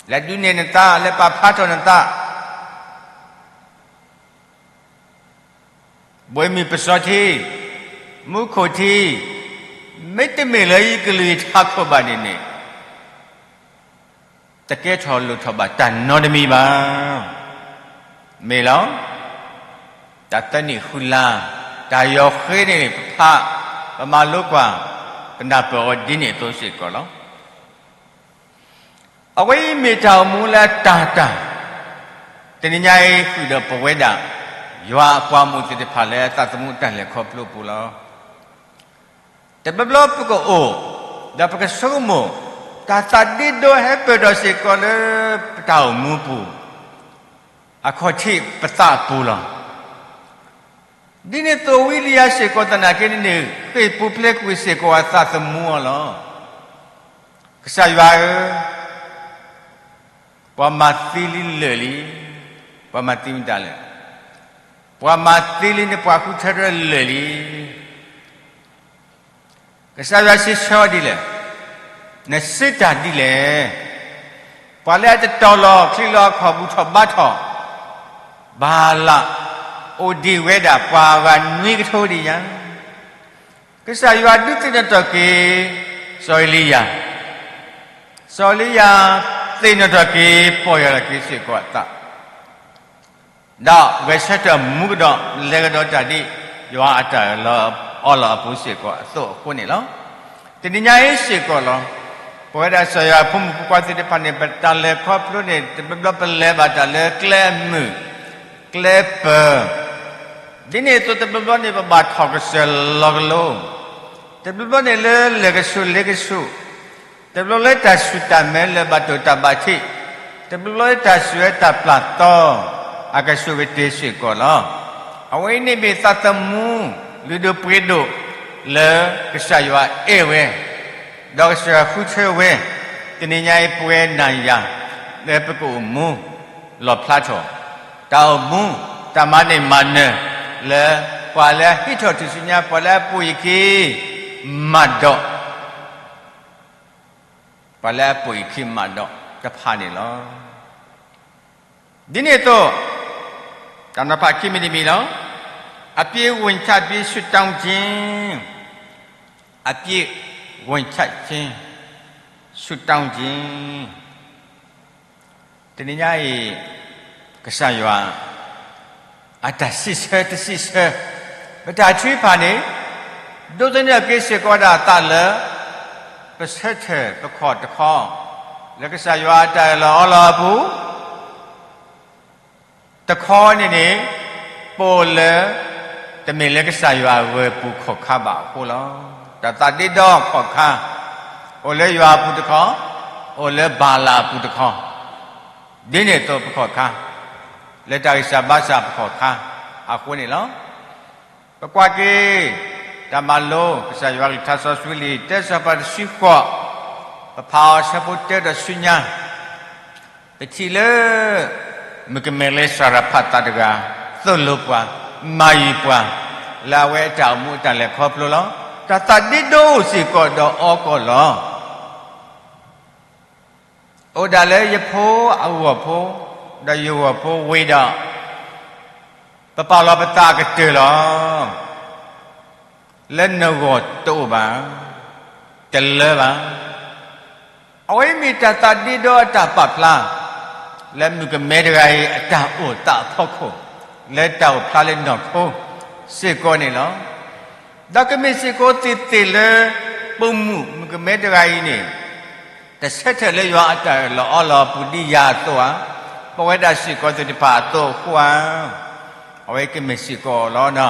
လဲၤဒုးနဲၣ်နသး လဲၤပာ်ဖျါထီၣ်နသး ဘိမုၢ်ပစီထံ, မူခိၣ်ထံ, မ့တမ့ၢ်လၢယကလုၢ်ယထးခိၣ်ဘၣ်န့ၣ်န့ၣ်, တကဲထီၣ်လိၣ်ထီၣ်ဘၣ်တၢ်နီတမံၤဘၣ်. မ့ၢ်လီၤ. တၢ်သၢနံၣ်ဃုလါ, တၢ်ယီၤဃ့န့ၣ် ပဖး, ပမၤလိကွၢ်, ပနၢ်ပၢၢ်အီၤဒ်န့ၣ်အသိးစ့ၢ်ကီးလီၤ. အဝဲအံၤမ့ၢ်တၢ်အိၣ်မူလၢအတၢ်တၢ်, တနံၤညါအံၤဃုာ်ဒီးပဝဲဒၣ် ယွၤအပှၤမုၣ်သ့ၣ်တဖၣ်လၢအသးသမူတၢ်လဲၤခီဖျိအပူၤလီၤ. တဘျီဘျီပကအိၣ်, ဒီးပကဆိကမိၣ်, တၢ်သးဒ့ဒီဟဲပၢၢ်ထီၣ်စ့ၢ်ကီးလၢပတၢ်အိၣ်မူပူၤ, အခီၣ်ထံးပသးအပူၤလီၤ. ဒ်န့ၣ်အသိးဝံလယၤစ့ၢ်ကီးသနာ်က့န့ၣ်န့ၣ် ဃ့ၢ်ပူၤဖျဲးကွံာ်စ့ၢ်ကီးအသးသမူအီၤလီၤ. ကစၢ်ယွၤဧၢ, ပှၤမၤသံလံလၢာ်လံ, ပှၤမၤသံမတၤလဲၣ်, ပှၤမၤသံလံန့ၣ်ပှၤဃုထၢထၢလၢာ်လံ. ကစၢ်ယွၤစံးဆၢအီၤဒ်လဲၣ်, နစံးတၢ်ဒ်လဲၣ်. ပှၤလၢအတတီၤလီၤချံလီၤအခီၣ်ဘူၣ်ထီၣ်ဘါထီၣ်, ဘၤလးအိၣ်ဒံးဝဲဒၣ်ပှၤအဂၤနွံကထိဒံးညါ. ကစၢ်ယွၤဒုးသ့ၣ်နီၣ်ထီၣ်က့ၤ စီၤအ့လံယၤ, စီၤအ့လံယၤသ့ၣ်နီၣ်ထီၣ်က့ၤ ပီၢ်ယၢ်လီၤက့ၤစ့ၢ်ကီးအသး ဒီးဂဲၤဆၢထၢၣ်မူကဒီး လဲၤကဒီးတၢ်ဒ်ယွၤအတၢ်အၢၣ်လီၤအီလီၤအပူၤစ့ၢ်ကီးအသိးအဃိန့ၣ်လီၤ. တနံၤညါအံၤစ့ၢ်ကီးလီၤ. ပဝဲဒၣ်ကစၢ်ယွၤအဖိမုၣ်ဖိခွါသ့ၣ်တဖၣ်န့ၣ် ပတၢ်လဲၤခီဖျိန့ၣ် တဘျီဘျီပလဲၤဘၣ်တၢ်လၢကျဲအမုာ်, ကျဲပၢၤ, ဒ်န့ၣ်အသိးတဘျီဘျီန့ၣ် ပဘၣ်ထီၣ်ကစၢၢ်လီၤကလိ တဘျီဘျီန့ၣ်လၢလဲၤကဆူးလ့ကဆူး, တဘျီလၢတၢ်ဆူၣ်တၢ်မဲလၢဘၣ်တိၢ်တၢ်ဘၣ်ထံး, တဘျီလၢတၢ်ဆူၣ်ဝဲတၢ်ပျၢ်သီ အကဆူးကတ့ၤစ့ၢ်ကီးလီၤ. အဝဲအံၤန့ၣ်မ့ၢ်သးသမူ လုၢ်ဒိၣ်ပှ့ၤဒိၣ် လၢကစၢ်ယွၤအဲၣ်ဝဲ, ဒီးကစၢ်ယွၤဃုထၢဝဲ, တနံၤညါအံၤပဝဲနၤယၤ လၢပကအိၣ်မူ လီၣ်ဖျါထီၣ် တၢ်အိၣ်မူ တၢ်မၤန့ၢ်မၤနၢၤ လၢပှၤလၢအဟံးထီၣ်ထူၣ်စုညါ ပှၤလၢအပိာ်ယခံ မၤဒီး ပှၤလၢအပိာ်ယခံမၤဒီးတဖၣ်န့ၣ်လီၤ. ဒ်န့ၣ်အသိး တၢ်နီၤဖးခံမံၤတမံၤလီၤ. အပြစ်ဝန်ချခြင်း ဆုတောင်းခြင်း, အပြစ်ဝန်ချခြင်း ဆုတောင်းခြင်း. တနံၤညါအံၤ ကစၢ်ယွၤ အတၢ်စံးဆၢတစံးဆၢ ပတၢ်ထုကဖၣ်န့ၣ် ဒိးသန့ၤက့ၤစ့ၢ်ကီးဒၣ်အသးလၢ ပဆၢထၢၣ်တခီတခီ လၢကစၢ်ယွၤအတၢ်အၢၣ်လီၤအီလီၤအပူၤ တခီန့ၣ်န့ၣ် ပအိၣ်လၢ တမ့ၢ်လၢကစၢ်ယွၤအဂၢၤအပူၤခီၣ်ခါဘၣ်အဃိလီၤ. တၢ်သးဒ့ဒီခီၣ်ခါ အိၣ်လၢယွၤအပူၤတခီ, အိၣ်လၢဘၤလးအပူၤတခီ, ဒ်န့ၣ်အသိးပခီၣ်ခါ, လၢတၢ်ဂံၢ်စၢ်ဘါစၢ်ပခီၣ်ခါအဃိန့ၣ်လီၤ. ပကွၢ်က့ၤ တၢ်မၤလိ ကစၢ်ယွၤကလုၢ်ကထါစီဆှံလံာ် တၢစီၤပၤတဆံဃိး, ပဖးအီၤဆၢဖိတၢဒီးဆူညါ, ပထံၣ်လၢ မုၣ်ကမဲလၢစၤရဖးသးတဂၤ သိၣ်လိပှၤ, မၤယံၤပှၤ, လၢအဝဲအတၢ်အိၣ်မူအတၢ်လဲၤခီဖျိလီၤ. တၢ်သးဒ့ဒီအိၣ်စ့ၢ်ကီးဒီးအီၤကီးလီၤ. အိၣ်ဒၣ်လၢယဖိအဂီၢ်ဖိ, ဒီးယဂီၢ်ဖိဝံၤဒီး, ပပာ်လီၤပသးအကတၢၢ်လီၤ. လၢနဂီၢ်တအိၣ်ဘၣ်, တလၢဘၣ်. အဝဲမ့ၢ်တၢ်သးဒ့ဒီအတၢ်ပာ်ဖျါ လၢမုၣ်ကမဲတဂၤအံၤအတၢ်အိၣ်သးအဖီခိၣ် လၢတၢ်အိၣ်ဖျါလၢနီၢ်ခိစ့ၢ်ကီးန့ၣ်လီၤ. ဒီးကမ့ၢ်စ့ၢ်ကီးသ့ၣ်သ့ၣ်လၢ ပိာ်မုၣ်မုၣ်ကမဲတဂၤအံၤန့ၣ် တဆၢထၢၣ်လၢယွၤအတၢ်အၢၣ်လီၤအီလီၤအပူၤဒ်ယၤအသိးဧါ, ပဝဲဒၣ်စ့ၢ်ကီးသ့ၣ်တဖၣ်အသိးအဃိဧါ. အဝဲကမ့ၢ်စ့ၢ်ကီးလီၤ.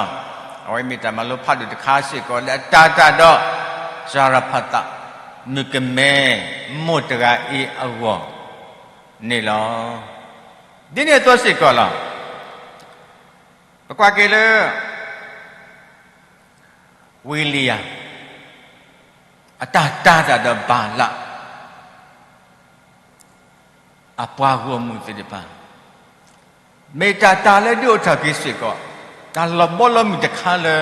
အဝဲမ့ၢ်တၢ်မၤလိဖးဒိၣ်တခါစ့ၢ်ကီးလၢအတၤတၢ်ဒီး စၤရဖးသး မုၣ်ကမဲ မိၢ်တဂၤအံၤအဂီၢ်န့ၣ်လီၤ. ဒ်န့ၣ်အသိးစ့ၢ်ကီးလီၤ. ပကွၢ်က့ၤလၢ ဝံလယၤ အတၢ်တၤတၢ်ဒီးဘၤလး အပှၤဂီၢ်မုၢ်သ့ၣ်တဖၣ် မ့ၢ်တၢ်တၤလၢဒုးအိၣ်ထီၣ်က့ၤစ့ၢ်ကီး တၢ်လီၤဘီလီၤမုၢ်တခါလၢ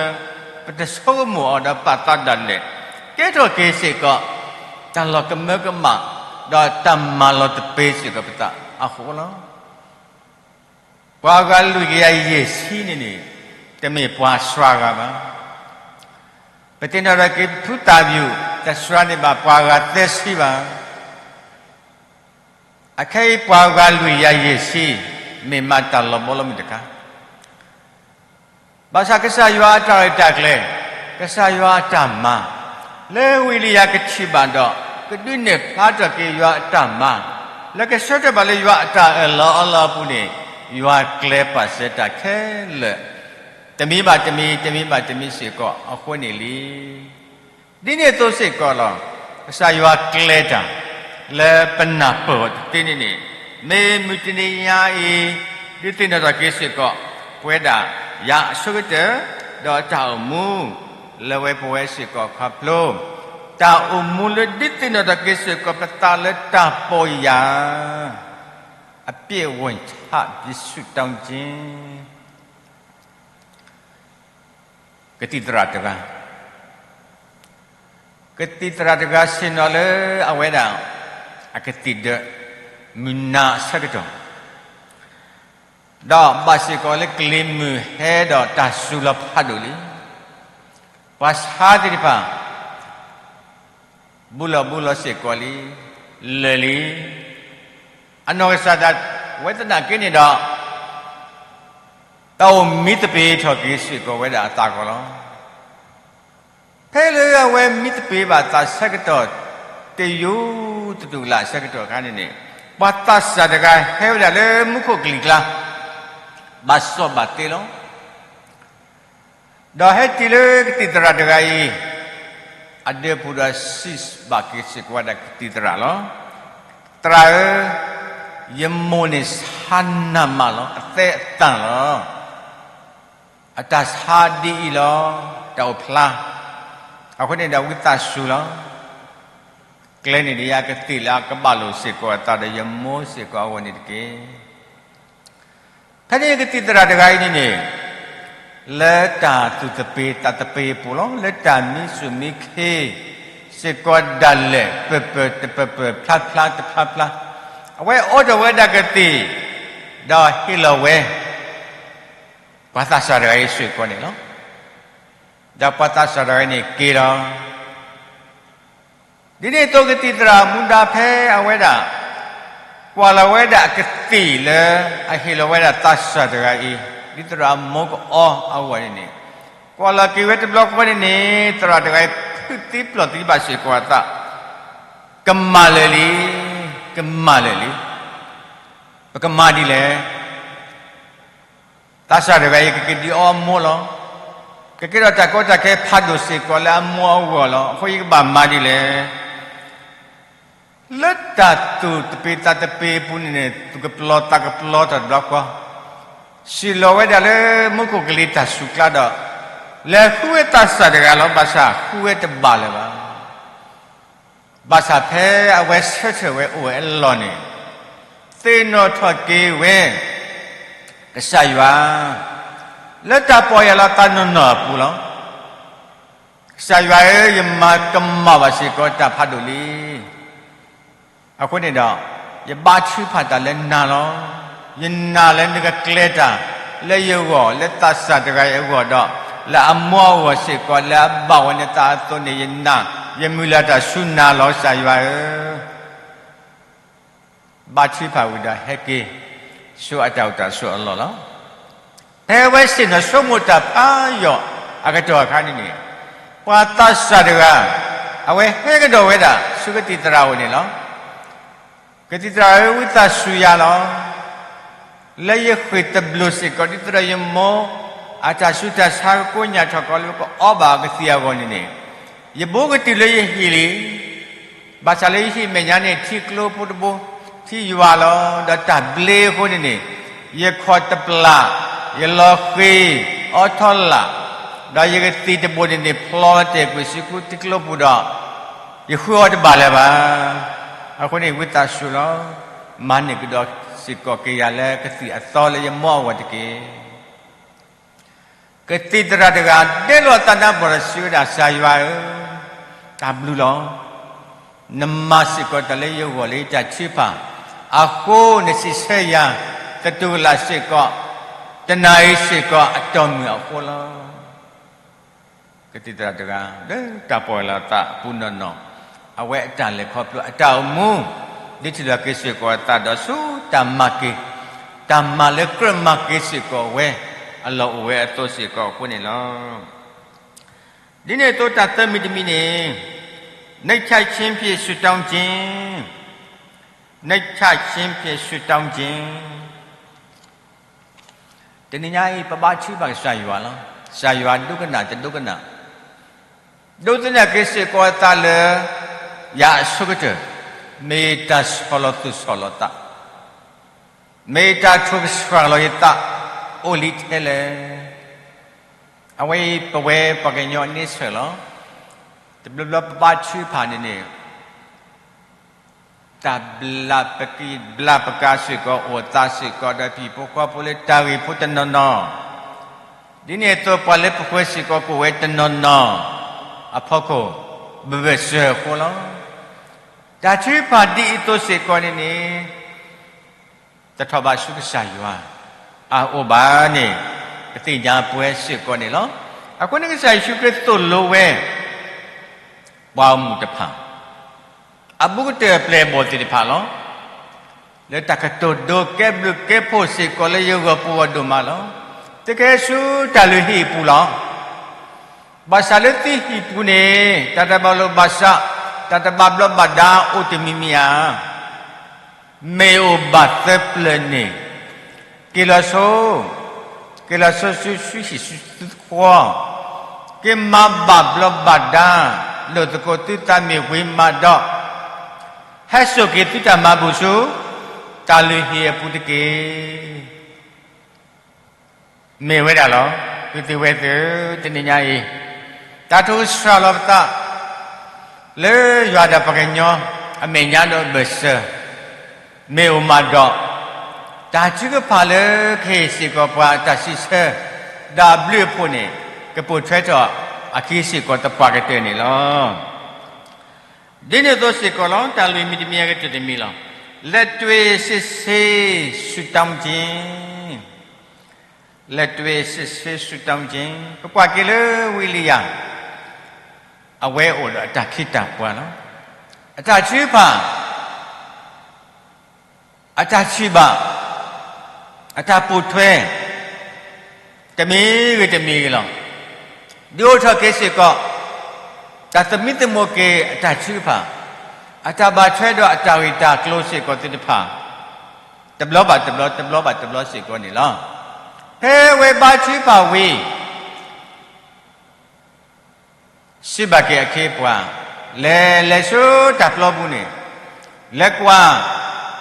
ပတဆိကမိၣ်အီၤဒီးပာ်သးဒၣ်လဲာ် ကဲထီၣ်က့ၤစ့ၢ်ကီး တၢ်လီၤကမၢကမၣ် ဒီးတၢ်မၤလီၤတပ့ၤစ့ၢ်ကီးပသးအဃိလီၤ. ပှၤဂၤလွံၢ်ကယၤယဲၢ်ဆံန့ၣ်န့ၣ် တမ့ၢ်ပှၤစှၤဂၤဘၣ်. ပသ့ၣ်နီၣ်ထီၣ်က့ၤဖုသၣ်ဘယူၣ် တစှၤန့ၢ်ဘၣ်ပှၤဂၤသၢဆံဘၣ်. အခဲအံၤပှၤဂၤလွံၢ်ယၤယဲၢ်ဆံ မ့ၢ်မၤတၢ်လီၤဘီလီၤမုၢ်တခါ ဘၣ်ဆၣ်ကစၢ်ယွၤအတၢ်ရဲၣ်တၢ်ကျဲၤ, ကစၢ်ယွၤအတၢ်မၤ, လၢဝံလံယၤကထံၣ်ဘၣ်ဒီး ကဒုးနဲၣ်ဖျါထီၣ်က့ၤယွၤအတၢ်မၤ, လၢကဆၢထၢၣ်ဘၣ်လၢယွၤအတၢ်အၢၣ်လီၤအီလီၤအပူၤန့ၣ်, ယွၤကျဲပာ်စၢၤတၢ်ခဲလၢာ်, တမံၤဘၣ်တမံၤ တမံၤဘၣ်တမံၤစ့ၢ်ကီးအဃိန့ၣ်လံ. ဒ်န့ၣ်အသိးစ့ၢ်ကီးလီၤ. ကစၢ်ယွၤကျဲၤတၢ် လၢပနၢ်ပၢၢ်အီၤတသ့န့ၣ်န့ၣ်, မ့ၢ်မုၢ်တနံၤညါအံၤ ဒုးသ့ၣ်နီၣ်ထီၣ်က့ၤစ့ၢ်ကီး ပဝဲဒၣ်ယွၤအဆိကတၢၢ် ဒီးတၢ်အိၣ်မူ လၢဝဲပဝဲစ့ၢ်ကီးခီဖျိ တၢ်အိၣ်မူလၢဒုးသ့ၣ်နီၣ်ထီၣ်က့ၤစ့ၢ်ကီးပသးလၢတၢ်ပီၢ်ယၢ် အပြည့်အဝ ယ့ၣ်ၡူး ကသံၣ်သရၣ်တဂၤ, ကသံၣ်သရၣ်တဂၤဆ့ၣ်နီၤလၢအဝဲဒၣ် အကသံၣ်ဒၢး မုၢ်နၤအဆၢကတီၢ်, ဒီးဘၣ်စ့ၢ်ကီးလၢကလံၤမုၢ်ဟဲဒီးတၢ်စူၤလီၤဖးဒိၣ်လံ. ပှၤဆါသ့ၣ်တဖၣ် ဘူးလီၤဘူးလီၤစ့ၢ်ကီးလံ, လၢာ်လံ. အနီၢ်ကစၢ်ဒၣ်ဝဲသနာ်က့န့ၣ်ဒီး တၢ်အိၣ်မံသပ့ၤထီၣ်က့ၤစ့ၢ်ကီးဝဲဒၣ်အသးကီးလီၤ. ဖဲလၢအဝဲမံသပ့ၤဘၣ်သးဆၢကတီၢ် တယူၤတတူၢ်လၢ်ဆၢကတီၢ်အခါန့ၣ်န့ၣ်, ပှၤသးစၢ်တဂၤဟဲဝဲဒၣ်လၢမူခိၣ်ကလံၤကျါ ဘၣ်စီၣ်ဘၣ်သ့လီၤ. ဒီးဟဲတုၤလၢကသံၣ်သရၣ်တဂၤအံၤ အဒၢးပူၤဒီးစံးဘၣ်က့ၤစ့ၢ်ကီးဝဲဒၣ်ကသံၣ်သရၣ်လီၤ. သရၣ်ဧၢ, ယမိၢ်န့ၣ်ဆါနးမးလီၤ, အသဲအသၣ်လီၤ. အတၢ်ဆါဒ်အံၤလီၤ, တၢ်အိၣ်ဖျါ. အဃိန့ၣ်ဒီးဝံသးစူၤလီၤ. ကျဲန့ၣ်ဒီးယကသ့ၣ်လၢအကဘၣ်လိာ်စ့ၢ်ကီးအသးဒီးယမိၢ်စ့ၢ်ကီးအဂီၢ်န့ၣ်တက့ၢ်. ဖဲန့ၣ်ကသံၣ်သရၣ်တဂၤအံၤန့ၣ်န့ၣ်, လၢတၢ်သူၣ်သပ့ၤသးသပ့ၤအပူၤလီၤ, လၢတၢ်မံစူၣ်မံခ့ စ့ၢ်ကီးဒၣ်လဲာ် ပၢၢ်ပၢၢ်တပၢၢ်ပၢၢ် ဖျါဖျါတဖျါဖျါ, အဝဲအိးထီၣ်ဝဲဒၣ်ကသံၣ်, ဒီးဟ့ၣ်လီၤဝဲ ပှၤသးစၢ်တဂၤအံၤစ့ၢ်ကီးန့ၣ်လီၤ. ဒီးပှၤသးစၢ်တဂၤအံၤန့ၣ်က့ၤလီၤ. ဒ်န့ၣ်အသိးကသံၣ်သရၣ်မူဒါဖဲအဝဲဒၣ် ကွၢ်လီၤဝဲဒၣ်အကသံၣ်လၢအဟ့ၣ်လီၤဝဲဒၣ်သးစၢ်တဂၤအံၤ, ဒ်သရၣ်မိၢ်ကအီအဂီၢ်န့ၣ်န့ၣ်, ကွၢ်လီၤက့ၤဝဲတဘျီဃီန့ၣ်န့ၣ်, သရၣ်တဂၤအံၤဖုးသံပျိၢ်သံဘၣ်စ့ၢ်ကီးအသး, ကမၤလၢာ်လံ, ကမၤလၢာ်လံ, ပကမၤဒ်လဲၣ်. သးစၢ်တဂၤအံၤကက့ၤဒံးအီအမိၢ်လီၤ. ကကဲထီၣ်တၢ်ကီတၢ်ခဲဖးဒိၣ်စ့ၢ်ကီးလၢအမိၢ်အဂီၢ်လီၤ. အဃိယကဘၣ်မၤဒ်လဲၣ်. လၢတၢ်သူၣ်သပ့ၤသးသပ့ၤအပူၤန့ၣ်န့ၣ် သူၣ်ကပျီၤသးကပျီၤတၢ်တဘျီဃီ, စံၣ်လီၤဝဲဒၣ်လၢမူခိၣ်ကလံၤတၢ်စူၤကျါဒီး, လဲၤဃုဝဲသးစၢ်တဂၤလီၤ. ဘၣ်ဆၣ်ဃုဝဲတဘၣ်လၢၤဘၣ်. ဘၣ်ဆၣ်ဖဲအဝဲဆၢထၢၣ်ဝဲအိၣ်ဝဲအလီၢ်န့ၣ်, သ့ၣ်နီၣ်ထီၣ်က့ၤဝဲ ကစၢ်ယွၤ လၢတၢ်ပီၢ်ယၢ်လီၤသးနီၢ်နီၢ်အပူၤလီၤ. ကစၢ်ယွၤဧၢ, ယမၤကမၣ်ဘၣ်စ့ၢ်ကီးတၢ်ဖးဒိၣ်လံ. အဃိန့ၣ်ဒီး, ယဘါထုကဖၣ်တၢ်လၢနၤလီၤ. ယနာ်လၢနကကျဲၤတၢ်လၢယဂီၢ်, လၢသးစၢ်တဂၤအံၤအဂီၢ်ဒီး, လၢအမိၢ်အဂီၢ်စ့ၢ်ကီး, လၢအဘၣ်ဝဲနသးအသိးန့ၣ် ယနာ်, ယမုၢ်လၢ်တၢ်ဆူနၤလီၤ ကစၢ်ယွၤဧၢ. ဘါထုကဖၣ်ဝံၤဒီးဟဲက့ၤ ဆူအတၢ်အိၣ်တၢ်ဆိးအလီၢ်လီၤ. ဖဲအဝဲဆ့ၣ်နီၤဆိကမိၣ်တၢ်ဖးယိာ်အကတီၢ်အခါန့ၣ်န့ၣ်, ပှၤသးစၢ်တဂၤ အဝဲဟဲကဒီးဝဲဒၣ်ဆူကသံၣ်သရၣ်အအိၣ်န့ၣ်လီၤ. ကသံၣ်သရၣ်ဧၢ, ဝံသးစူၤယၤလီၤ. လၢယဃ့ၢ်တဘျုးစ့ၢ်ကီး ဒ်သိးဒီးယမိၢ်အတၢ်ဆူးတၢ်ဆါကကိးညၣ်ထီၣ်ကီးလၢပကအီဘၣ်အကသံၣ်အဂီၢ်န့ၣ်န့ၣ်, ယဘိကတုၤလၢယဟံၣ်လံ. ဘၣ်ဆၣ်လၢယဟံၣ်မဲာ်ညါန့ၣ် ထံကျိဖိတဘိ, ထံယွၤလီၤ. ဒီးတၢ်ဘျ့အဃိန့ၣ်န့ၣ်, ယခီၣ်တပျၢ်, ယလီၤဃ့ၤ, အိးထီၣ်လၢ်, ဒီးယကသံၣ်တဘိန့ၣ်န့ၣ် ဖျီလီၤတဲာ်ကွံာ်ဆူထံကျိပူၤဒီး, ယဃုအီၤတဘၣ်လၢၤဘၣ်. အဃိန့ၣ် ဝံသးစူၤလီၤ. မၤန့ၢ်ကဒီးစ့ၢ်ကီးက့ၤယၤလၢကသံၣ်အသီလၢယမိၢ်အဂီၢ်တက့ၢ်. ကသံၣ်သရၣ်တဂၤဒဲလီၤအသးနါပှၢ်ဒီးစံးဝဲဒၣ်, ကစၢ်ယွၤဧၢ, တၢ်ဘျုးလီၤ. နမၤစ့ၢ်ကီးတၢ်လၢယဂီၢ်လၢယတၢ်ထုကဖၣ်အဃိ, နစံးဆၢယၤသတူၢ်ကလာ်စ့ၢ်ကီး, တနၤအံၤစ့ၢ်ကီးအတီၢ်မုၢ်အဃိလီၤ. ကသံၣ်သရၣ်တဂၤ လၢတၢ်ပီၢ်ယၢ်လီၤသးအပူၤနီၢ်နီၢ်, အဝဲအတၢ်လဲၤခီဖျိအတၢ်အိၣ်မူ, ဒ်ထံၣ်လီၤက့ၤစ့ၢ်ကီးအသးဒီးဆူတၢ်မၤက့ၤ, တၢ်မၤလၢကြၢးမၤက့ၤစ့ၢ်ကီးဝဲ, အလီၢ်အိၣ်ဝဲအသိးစ့ၢ်ကီးအဃိန့ၣ်လီၤ. ဒ်န့ၣ်အသိးတၢ်သၢမံၤတမံၤန့ၣ်, နၢ်ဆၣ်ဆ့ဖ့းဆူတၢ်က့ၤ, နၢ်ဆၣ်ဆ့ဖ့းဆူတၢ်က့ၤ တနံၤညါအံၤ ပဘါထုကဖၣ်ကစၢ်ယွၤလီၤ. ကစၢ်ယွၤဒိကနၣ်တဒိကနၣ်, ဒိးသန့ၤက့ၤစ့ၢ်ကီးအသးလၢ ယၤအဆိကတၢၢ်, မ့ၢ်တၢ်ဆီၣ်လီၤသူၣ်ဆီၣ်လီၤသး, မ့ၢ်တၢ်ထိၣ်ကဆှၣ်လီၤယသး အိၣ်လံထဲလဲၣ်. အဝဲအံၤပဝဲပှၤကညီန့ဆၢၣ်လီၤ. တဘျီဘျီပဘါထုကဖၣ်န့ၣ်န့ၣ် တၢ်ဘျးပကံၢ်ဘျးပကၤစ့ၢ်ကီး အိၣ်သးစ့ၢ်ကီး ဒီးဟံၣ်ဖိဃီဖိလၢတၢ်ဂ့ၢ်ဖိတနီၤနီၤ, ဒ်န့ၣ်အသိးပှၤလၢပဃၢၤစ့ၢ်ကီး ကအိၣ်ဝဲတနီၤနီၤအဖီခိၣ် ဘၣ်ဘၣ်စၢၤအဃိလီၤ. တၢ်ထုကဖၣ်ဒ်အံၤအသိးစ့ၢ်ကီးန့ၣ်န့ၣ် တထီၣ်ဘးဆူကစၢ်ယွၤအအိၣ်ဘၣ်န့ၣ် ပသ့ၣ်ညါပဝဲစ့ၢ်ကီးန့ၣ်လီၤ. အဃိန့ၣ် ကစၢ်ယ့ၣ်ၡူးခရံာ်သိၣ်လိဝဲ ပှၤအိၣ်မူတဖၣ်, အဘူးကတၢၢ်အပျဲၢ်အဘီၣ်သ့ၣ်တဖၣ်လီၤ. လၢတၢ်ကတိၤဒိကဲဘျုးကဲဖှိၣ်စ့ၢ်ကီးလၢယဂီၢ်ပူၤဂီၢ်ဒိၣ်မးလီၤ. သုကဟဲဆူတၢ်လုၢ်ဟံၣ်အပူၤလီၤ. ဘၣ်ဆၣ်လၢသုဟံၣ်ပူၤန့ၣ် တၢ်တဘၣ်လိာ်ဘၣ်စး, တၢ်တဘၣ်ဘျီးဘၣ်ဒါအိၣ်တမံၤမံၤဧါ. မ့ၢ်အိၣ်ဘၣ်သၢပျၢၤန့ၣ်, က့ၤလီၤဆိ, က့ၤလီၤဆိဆူဟံၣ်ဆူသုသခွီ, က့ၤမၤဘၣ်ဘျီးဘၣ်ဒါ, လိာ်သကိးသုသးမ့ၢ်ဝံၤမးဒီး, ဟဲစိာ်က့ၤသုတၢ်မၤဘူၣ်ဆူ တၢ်လုၢ်ဟံၣ်အပူၤတက့ၢ်. မ့ၢ်ဝဲဒၣ်လီၤ. သုသ့ၣ်ဝဲသု, တနံၤညါအံၤ တၢ်ထိၣ်ကဆှၣ်လီၤပသး လၢယွၤဒီးပှၤကညီအမဲာ်ညါဒီးဘၢၣ်စၢၤ မ့ၢ်အိၣ်မးဒီး, တၢ်ထုကဖၣ်လၢကဟ့ၣ်စ့ၢ်ကီးပှၤအတၢ်စံးဆၢ ဒီးအဘျုးအဖှိၣ်န့ၣ် ကပိာ်ထွဲထီၣ်အခံစ့ၢ်ကီးသပှၢ်ကတၢၢ်န့ၣ်လီၤ. ဒ်န့ၣ်အသိးစ့ၢ်ကီးလီၤ. တၢ်လွံၢ်မံၤတမံၤအကတၢၢ်တမံၤလီၤ. လက်တွေ့စစ်ဆေးဆုတောင်းခြင်း, လက်တွေ့စစ်ဆေးဆုတောင်းခြင်း, ပကွၢ်က့ၤလၢဝံအ့လံယၤ အဝဲအိၣ်ဒီးအတၢ်ခ့တၢ်ပှၤလီၤ. အတၢ်ထုကဖၣ် အတၢ်ထုးဘၣ်, အတၢ်ပိာ်ထွဲ တမံၤဂ့ၤတမံၤဂ့ၤလီၤ. ဒုးအိၣ်ထီၣ်က့ၤစ့ၢ်ကီး တၢ်သမံသမိးက့ၤအတၢ်ထုကဖၣ်, အတၢ်ဘၣ်ထွဲဒီးအတၢ်ဂ့ၢ်တၢ်ကျိၤစ့ၢ်ကီးသ့ၣ်တဖၣ် တဘျီဘၣ်တဘျီ တဘျီဘၣ်တဘျီစ့ၢ်ကီးန့ၣ်လီၤ. ဖဲဝဲဘါထုကဖၣ်ဝံၤ စံးဘၣ်က့ၤအခ့အပှၤ, လဲၤလဲၤဆူတၢ်ပျီပူၤန့ၣ်, လဲၤကွၢ်,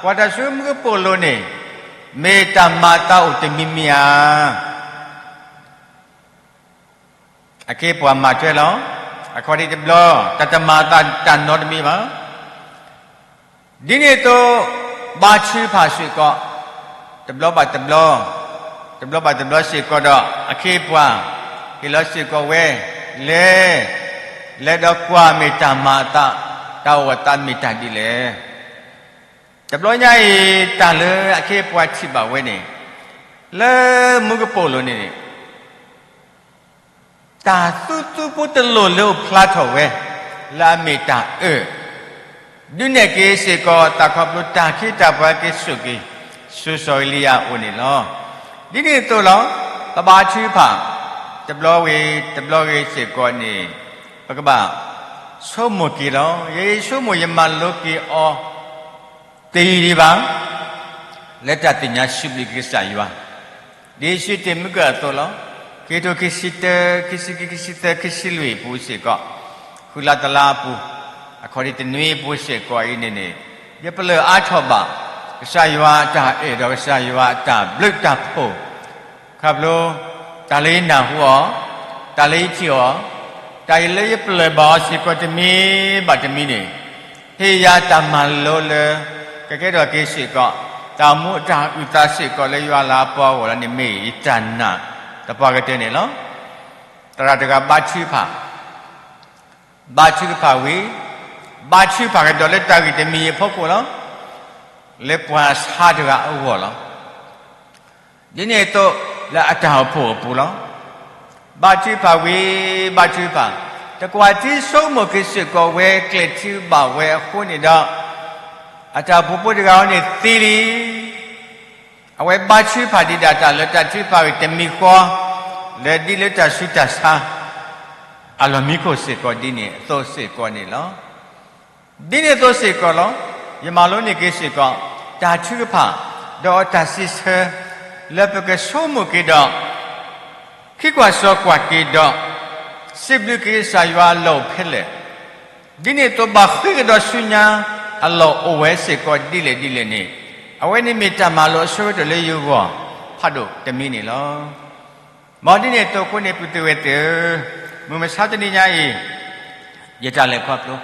ကွၢ်တၢ်ဆူမူကပိာ်လိၤန့ၣ်, မ့ၢ်တၢ်မၤအသးအိၣ်တမံၤမံၤဧါ. အခ့အပှၤမၤထွဲလီၤ. အခီၣ်ဒံးတဘျီ တၢ်တမၤအသးတၢ်နီတမံၤဘၣ်. ဒ်န့ၣ်အသိး ဘါထုကဖၣ်စ့ၢ်ကီး တဘျီဘၣ်တဘျီ, တဘျီဘၣ်တဘျီစ့ၢ်ကီးဒီး အခ့အပှၤ ဟ့ၣ်လီၤစ့ၢ်ကီးဝဲ လဲၤ, လဲၤဒီးကွၢ်မ့ၢ်တၢ်မၤအသး, တၢ်အိၣ်အသးမ့ၢ်တၢ်ဒ်လဲၣ်. တဘျီညါအံၤ တၢ်လၢအခ့အပှၤထံၣ်ဘၣ်ဝဲန့ၣ်, လၢမူကပိာ်လိၤန့ၣ်န့ၣ် တၢ်သူသူဖိတလိၣ်လၢအိၣ်ဖျါထီၣ်ဝဲ လၢအမ့ၢ်တၢ်အၢၣ်, ဒုးနဲၣ်က့ၤစ့ၢ်ကီးတၢ်ခီဖျိတၢ်ခ့တၢ်ပှၤက့ၤစိာ်က့ၤ ဆူစီၤအ့လံယၤအအိၣ်န့ၣ်လီၤ. ဒ်န့ၣ်အသိးလီၤ. ပဘါထုကဖၣ် တဘျီဂ့ၤတဘျီဂ့ၤစ့ၢ်ကီးန့ၣ် ပကဘၣ်ဆိကမိၣ်က့ၤလီၤ. ယဆိကမိၣ်ယမၤလိက့ၤအီၤ တယံာ်ဒံးဘၣ် လၢတၢ်သ့ၣ်ညါစံးဘျုးက့ၤကစၢ်ယွၤ ဒ်ယ့ၣ်ၡူးတ့ၢ်မုၢ်ကၢၢ်အသိးလီၤ. ခံကထိခံဆံတၢ, ခံဆံခံ, ခံဆံသၢ, ခံဆံလွံၢ်အပူၤစ့ၢ်ကီး, ဃုလါတလါအပူၤ, အခီၣ်ဒံးတနွံအပူၤစ့ၢ်ကီးအံၤန့ၣ်န့ၣ်, ယပလၢၢ်အါထီၣ်ဘၣ် ကစၢ်ယွၤအတၢ်အဲၣ်ဒီးကစၢ်ယွၤအတၢ်ဘျုးတၢ်ဖှိၣ် ခီဖျိ တၢ်လၢယနၢ်ဟူအီၤ, တၢ်လၢယထံၣ်အီၤ, တၢ်လၢယပလၢၢ်ဘၣ်အီၤစ့ၢ်ကီးတမံၤဘၣ်တမံၤန့ၣ်, ဟ့ၣ်ယၤတၢ်မၤလိလၢ ကကဲထီၣ်က့ၤစ့ၢ်ကီး တၢ်အိၣ်မူအတၢ်အုၣ်သးစ့ၢ်ကီးလၢယွၤလၤအပီအဂီၢ်လီၤန့ၣ် မ့ၢ်ယတၢ်နာ်သပှၢ်ကတၢၢ်န့ၣ်လီၤ. သရၣ်တဂၤဘါထုကဖၣ် ဘါထုကဖၣ်ဝံၤ, ဘါထုကဖၣ်ကဒီးလၢတၢ်ဂ့ၢ်တမံၤအဖီခိၣ်လီၤ. လၢပှၤဆါတဂၤအဂီၢ်လီၤ. ဒ်န့ၣ်အသိး လၢအတၢ်အိၣ်ဖှိၣ်အပူၤလီၤ. ဘါထုကဖၣ်ဝံၤ ဘါထုကဖၣ်, တကွၢ်ထံဆိကမိၣ်က့ၤစ့ၢ်ကီးဝဲ ကျဲၤထံဘၣ်ဝဲအဃိန့ၣ်ဒီး အတၢ်အိၣ်ဖှိၣ်ဖိတဂၤအံၤန့ၣ်သံလံ. အဝဲဘါထုကဖၣ်ဒံးဒၣ်တၢ်လၢတၢ်ထုကဖၣ်ဂ့ၢ်တမံၤဃီ လၢဒ်လၢတၢ်ဆူးတၢ်ဆါ အလီၢ်မံခိၣ်စ့ၢ်ကီးဒ်န့ၣ်အသိးစ့ၢ်ကီးန့ၣ်လီၤ. ဒ်န့ၣ်အသိးစ့ၢ်ကီးလီၤ. ယမၤလိန့ၢ်က့ၤစ့ၢ်ကီး တၢ်ထုကဖၣ် ဒီးတၢ်စံးဆၢ လၢပကဆိကမိၣ်က့ၤဒီး ခံကွၢ်စီကွၢ်က့ၤဒီး စံးဘျုးက့ၤကစၢ်ယွၤအလီၢ်အိၣ်ဖဲလဲၣ်. ဒ်န့ၣ်အသိးဘၣ်ဃ့ကဒီးဆူညါ အလီၢ်အိၣ်ဝဲစ့ၢ်ကီးဒ်လဲၣ်ဒ်လဲၣ်န့ၣ် အဝဲန့ၣ်မ့ၢ်တၢ်မၤလိအဆိကတၢၢ်လၢယဂီၢ် ဖးဒိၣ်တမံၤန့ၣ်လီၤ. မ်ဒ်န့ၣ်အသိးအဃိန့ၣ် ပုၢ်သ့ၣ်ဝဲၢ်သ့ၣ်ဧၢ, မုၢ်မဆါတနံၤညါအံၤ ယတၢ်လဲၤခီဖျိ,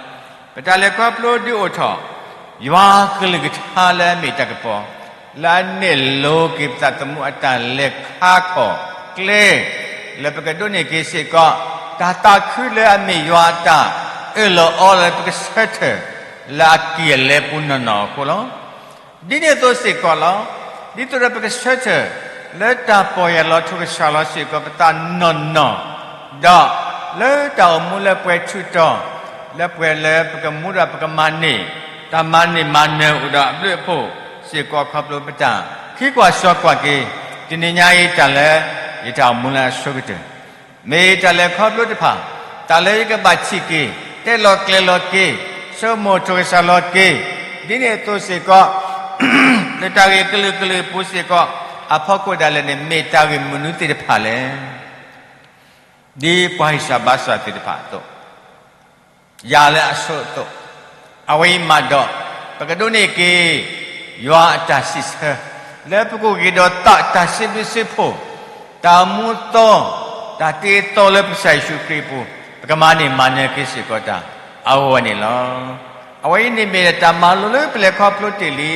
ပတၢ်လဲၤခီဖျိဒုးအိၣ်ထီၣ် ယွၤကလုၢ်ကထါလၢအမ့ၢ်တၢ်ကပီၤ လၢအနဲၣ်လိက့ၤပသးသမူအတၢ်လဲၤခါခီၣ်ကျဲ လၢပကဒိးန့ၢ်က့ၤစ့ၢ်ကီး တၢ်သးခုလၢအမ့ၢ်ယွၤအတၢ်အၢၣ်လီၤအီလီၤလၢပကဆၢထၢၣ် လၢအကံၢ်အလဲပူၤနီၢ်နီၢ်အဃိလီၤ. ဒ်န့ၣ်အသိးစ့ၢ်ကီးလီၤ. ဒ်သိးဒီးပကဆၢထၢၣ် လၢတၢ်ပီၢ်ယၢ်လီၤထိၣ်ကစၢ်လီၤစ့ၢ်ကီးပသးနီၢ်နီၢ်, ဒီးလၢတၢ်အိၣ်မူလၢပှဲၤထူးတီၤ လၢပှဲၤလၢပကမူဒီးပကမၤန့ၢ် တၢ်မၤန့ၢ်မၤနၢၤအိၣ်ဒီးအဘျုးအဖှိၣ်စ့ၢ်ကီးခီဖျိပတၢ် ခံကွၢ်စီကွၢ်က့ၤ တနံၤညါအံၤတၢ်လၢ ယတၢ်အိၣ်မူလၢအဆိကတၢၢ် မ့ၢ်တၢ်လဲၤခီဖျိတဖၣ်, တၢ်လၢယကဘၣ်ထံၣ်က့ၤ, တဲလီၤကျဲၤလီၤက့ၤ, ဆိကမိၣ်ထိၣ်ကစၢ်လီၤက့ၤ, ဒ်န့ၣ်အသိးစ့ၢ်ကီး, လၢတၢ်ဂ့ၢ်ကလုာ်ကလုာ်အပူၤစ့ၢ်ကီး, အဖီခိၣ်ဒၣ်လဲာ်န့ၣ် မ့ၢ်တၢ်ဂ့ၢ်မနုၤသ့ၣ်တဖၣ်လဲၣ်. ဒ်ပှၤဟံၣ်စၢ်ဘါစၢ်သ့ၣ်တဖၣ်အသိး ယၤလၢအဆိအသိး, အဝဲအံၤမးဒီး ပကဒိးန့ၢ်က့ၤ ယွၤအတၢ်စံးဆၢ လၢပကအိၣ်က့ၤဒီးသးတၢ်စံးဘျုးစံးဖှိၣ်, တၢ်အိၣ်မူအသီ, တၢ်တ့အသီလၢပကစၢ်ယ့ၣ်ၡူးခရံာ်အပူၤ, ပကမၤန့ၢ်မၤနၢၤက့ၤစ့ၢ်ကီးတၢ်အဂီၢ်န့ၣ်လီၤ. အဝဲအံၤန့ၣ်မ့ၢ်တၢ်မၤလိလၢပလဲၤခီဖျိတ့ၢ်လံ,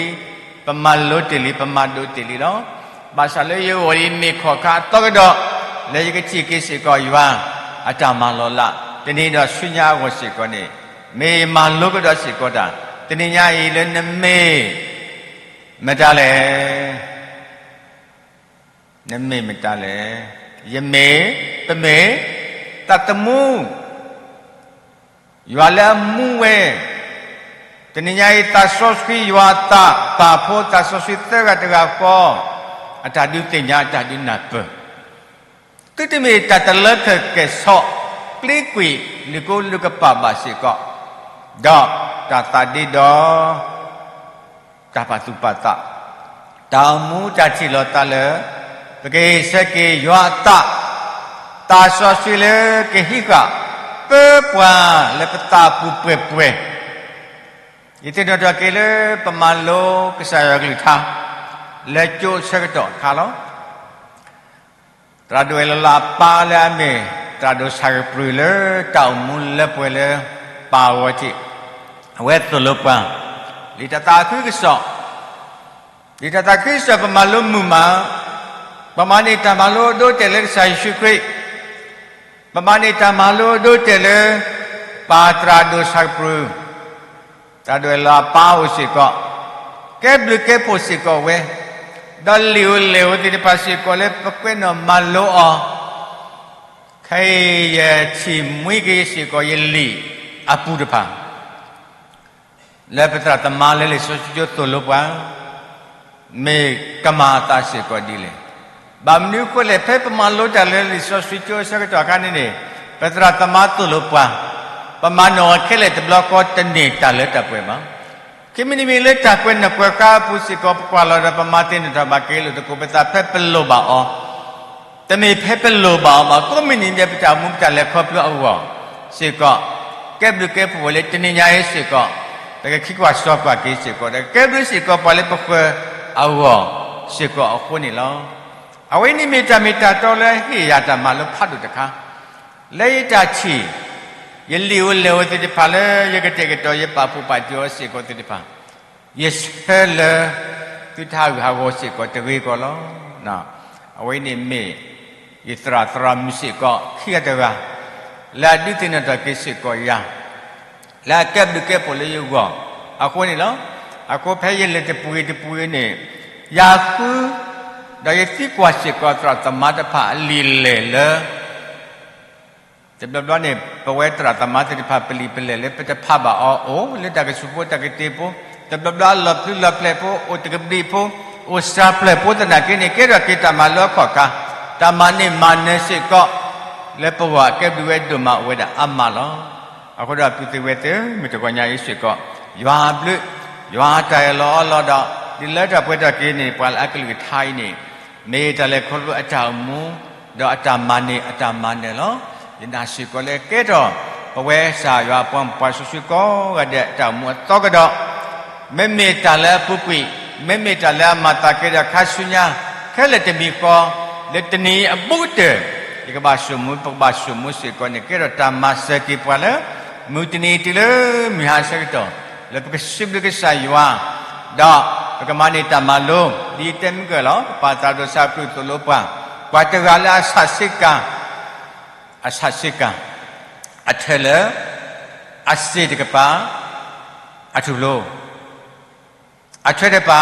ပမၤလိတ့ၢ်လံ, ပမၤဒိးတ့ၢ်လံလီၤ. ဘၣ်ဆၣ်လၢယဂီၢ်အံၤမ့ၢ်ခီၣ်ခါအသီကဒီး, လၢယကထံၣ်က့ၤစ့ၢ်ကီးယွၤအတၢ်မၤလီၤလး, တနံၤဒီးဆူညါအဂီၢ်စ့ၢ်ကီးန့ၣ်, မ့ၢ်မၤလိကဒီးစ့ၢ်ကီးတၢ်, တနံၤညါအံၤလၢနမ့ၢ်မတၤလဲၣ်. နမ့ၢ်မတၤလဲၣ်. ယမ့ၢ်, ပမ့ၢ်, သးသမူ, ယွၤလၢအမူဝဲ, တနံၤညါအံၤသးစီဆှံယွၤအသးပာ်ဖှိၣ်သးစီဆှံသၢဂၤတဂၤဃီ, အတၢ်ဒုးသ့ၣ်ညါ အတၢ်ဒုးနၢ်ပၢၢ် သုတမ့ၢ်တၢ်တလၢခဲၣ်ကဲၣ်ဆိး, ကျ့ကွံာ်လုၢ်ကိလုၢ်ကပာ်ဘၣ်စ့ၢ်ကီး, ဒီးတၢ်သးဒ့ဒီး တၢ်ပာ်သူၣ်ပာ်သး, တၢ်အိၣ်မူတၢ်ထံၣ်လီၤသးလၢ ပကဟ့ၣ်ဆၢက့ၤယွၤအသး, သးစီဆှံလၢကဟံးဃာ် ပၢပှၤလၢပသးပူၤပှဲၤပှဲၤ, ယသ့ၣ်နီၣ်ထီၣ်က့ၤလၢပမၤလိကစၢ်ယွၤကလုၢ်ကထါ လၢကၠိအဆၢကတီၢ်အခါလီၤ. သရၣ်ဒိၣ်အဲၣ်လီၤလးအပၢ်လၢအမ့ၢ် သရၣ်ဒိၣ်ဆၣ်ကပျုၢ်လၢတၢ်အိၣ်မူလၢပှဲၤလၢပၢ်အဂီၢ်ထံး, အဝဲသိၣ်လိပှၤ, လံာ်တၢ်သးခုကစီၣ်, လံာ်တၢ်သးခုကစီၣ်ပမၤလိမုာ်မး, ပမၤန့ၢ်တၢ်မၤလိအဒိအတဲာ်လၢကစၢ်ယ့ၣ်ၡူးခရံာ်, ပမၤန့ၢ်တၢ်မၤလိအဒိအတဲာ်လၢ ပၢ်သရၣ်ဒိၣ်ဆၣ်ကပျုၢ် သရၣ်ဒိၣ်အဲၣ်လီၤလးအပၢ်အိၣ်စ့ၢ်ကီး, ကဲဘျုးကဲဖှိၣ်စ့ၢ်ကီးဝဲ, ဒီးလံာ်ဧိၤလဲၢ်ဧိၤသ့ၣ်တဖၣ်စ့ၢ်ကီးလၢပကွဲးနီၣ်မၤလိအီၤ, ခဲအံၤယထံၣ်မှံက့ၤစ့ၢ်ကီးယလံာ်အပူၤတဖၣ် လၢပသရၣ်သမါလၢလံာ်စီဆှံကၠိသိၣ်လိပှၤ, မ့ၢ်ကမၤအသးစ့ၢ်ကီးဒ်လဲၣ်. ဘၣ်မနုၤအဃိလဲၣ်, ဖဲပမၤလိတၢ်လၢလံာ်စီဆှံကၠိအဆၢကတီၢ်အခါန့ၣ်န့ၣ်, ပသရၣ်သမါသိၣ်လိပှၤ, ပမၤနီၣ်အီၤခဲလၢာ်တဘျီဃီတန့ၢ်တၢ်လၢတၢ်ပှဲၤဘၣ်. ခံမံၤတမံၤလၢတၢ်ကွဲးနီၣ်ကွဲးဃါအပူၤစ့ၢ်ကီး ပကွၢ်လီၤဒီးပမၤသ့ၣ်နီၣ်ထီၣ်ဘၣ်က့ၤလိာ်သကိးပသးဖဲပလိၣ်ဘၣ်အီၤ တမ့ၢ်ဖဲပလိၣ်ဘၣ်အီၤဘၣ်, ကိးမုၢ်နံၤဒဲးပတၢ်အိၣ်မူပတၢ်လဲၤခီဖျိအဂီၢ်စ့ၢ်ကီး, ကဲဘျုးကဲဖှိၣ်ဝဲလၢတနံၤညါအံၤစ့ၢ်ကီး, ပကခံကွၢ်စီကွၢ်က့ၤစ့ၢ်ကီး, ဒီးကဲဘျုးစ့ၢ်ကီးပှၤလၢပဃၢၤအဂီၢ်စ့ၢ်ကီးအဃိန့ၣ်လီၤ. အဝဲန့ၣ်မ့ၢ်တၢ်မ့ၢ်တၢ်တီလၢဟ့ၣ်ယၤတၢ်မၤလိဖးဒိၣ်တခါ, လၢယတၢ်ထံၣ်, ယလံာ်ဧိၤလဲၢ်ဧိၤသ့ၣ်တဖၣ်လၢယကတဲာ်ကတီၤယပာ်ဖှိၣ်ပာ်တံၢ်အီၤစ့ၢ်ကီးသ့ၣ်တဖၣ် ယဆၢလၢ သုတဟးဂူာ်ဟးဂီၤစ့ၢ်ကီးတဂ့ၤကီးလီၤ. အဝဲန့ၣ်မ့ၢ် ယသရၣ်သရၣ်မုၣ်စ့ၢ်ကီးခံဂၤတဂၤ လၢအဒုးသ့ၣ်နီၣ်ထီၣ်က့ၤစ့ၢ်ကီးယၤ လၢအကဲဘျုးကဲဖှိၣ်လၢယဂီၢ်အဃိန့ၣ်လီၤ. အဃိဖဲယလဲၤတပူၤဂ့ၤတပူၤဂ့ၤန့ၣ် ယၤဃု ဒီးယသံကွၢ်စ့ၢ်ကီးသရၣ်သမါတဖၣ်အလံာ်လဲၢ်လၢ တဘျီဘျီန့ၣ် ပဝဲသရၣ်သမါသ့ၣ်တဖၣ် ပလံာ်ပလဲၢ်လၢပတဖးဘၣ်အီၤအိၣ် လၢတၢ်ကဆူးဖိတၢ်ကတ့ဖိ, တဘျီဘျီလီၤဖျုးလီၤဖျဲးဖိ, အိၣ်တကဘျံးဖိ, အိၣ်စှၤဖျၢၣ်ဖိသနာ်က့န့ၣ် ကဲထီၣ်က့ၤတၢ်မၤလိအခီၣ်ခါ, တၢ်မၤန့ၢ်မၤနၢၤစ့ၢ်ကီး လၢပဂီၢ်အကဲဘျုးဝဲဒိၣ်မးအိၣ်ဝဲဒၣ်အါမးလီၤ. အဃိဒီးပုၢ်သ့ၣ်ဝဲၢ်သ့ၣ်ဧၢ, မုၢ်တဂီၤညါအံၤစ့ၢ်ကီး ယွၤအဘျုး, ယွၤအတၢ်အၢၣ်လီၤအီလီၤဒီး ဒ်လၢတၢ်ပှဲၤထီၣ်က့ၤန့ၣ် ပှၤလၢအကလုၢ်ကထါအံၤန့ၣ် မ့ၢ်တၢ်လဲၤခီဖျိအတၢ်အိၣ်မူ ဒီးအတၢ်မၤန့ၢ်အတၢ်မၤနၢၤလီၤ. ယနာ်စ့ၢ်ကီးလၢကဲထီၣ် ပဝဲကစၢ်ယွၤအပှၤ ပှၤစီဆှံကိးဂၤဒဲးအတၢ်အိၣ်မူအသီကဒီး မ့မ့ၢ်တၢ်လၢအပူၤကွံာ်, မ့မ့ၢ်တၢ်လၢအမၤသးကဲဒီးခါဆူညါ ခဲလၢာ်တမံၤဃီ လၢတနံၤအံၤအဘူးကတၢၢ် ယကဘၣ်ဆိၣ်မူ ပကဘၣ်ဆိၣ်မူစ့ၢ်ကီးန့ၣ် ကဲထီၣ်တၢ်မၤစၢၤက့ၤပှၤလၢ မုၢ်တနံၤအံၤတုၤလၢမုၢ်ဟါဆၢကတီၢ် လၢပကစံးဘျုးကစၢ်ယွၤ ဒီးပကမၤန့ၢ်တၢ်မၤလိ ဒ်ယတဲမုၢ်ကၢၢ်လီၤ. ပပၢ်သးဒိၣ်စၢ်ပျုၢ်သိၣ်လိပှၤ, ပှၤတဂၤလၢအဆးဆ့ကၤ အဆးဆ့ကၤ အထၢၣ်လၢ အစ့ၣ်တကပၤ အထူၣ်ဖျိ, အထွဲတကပၤ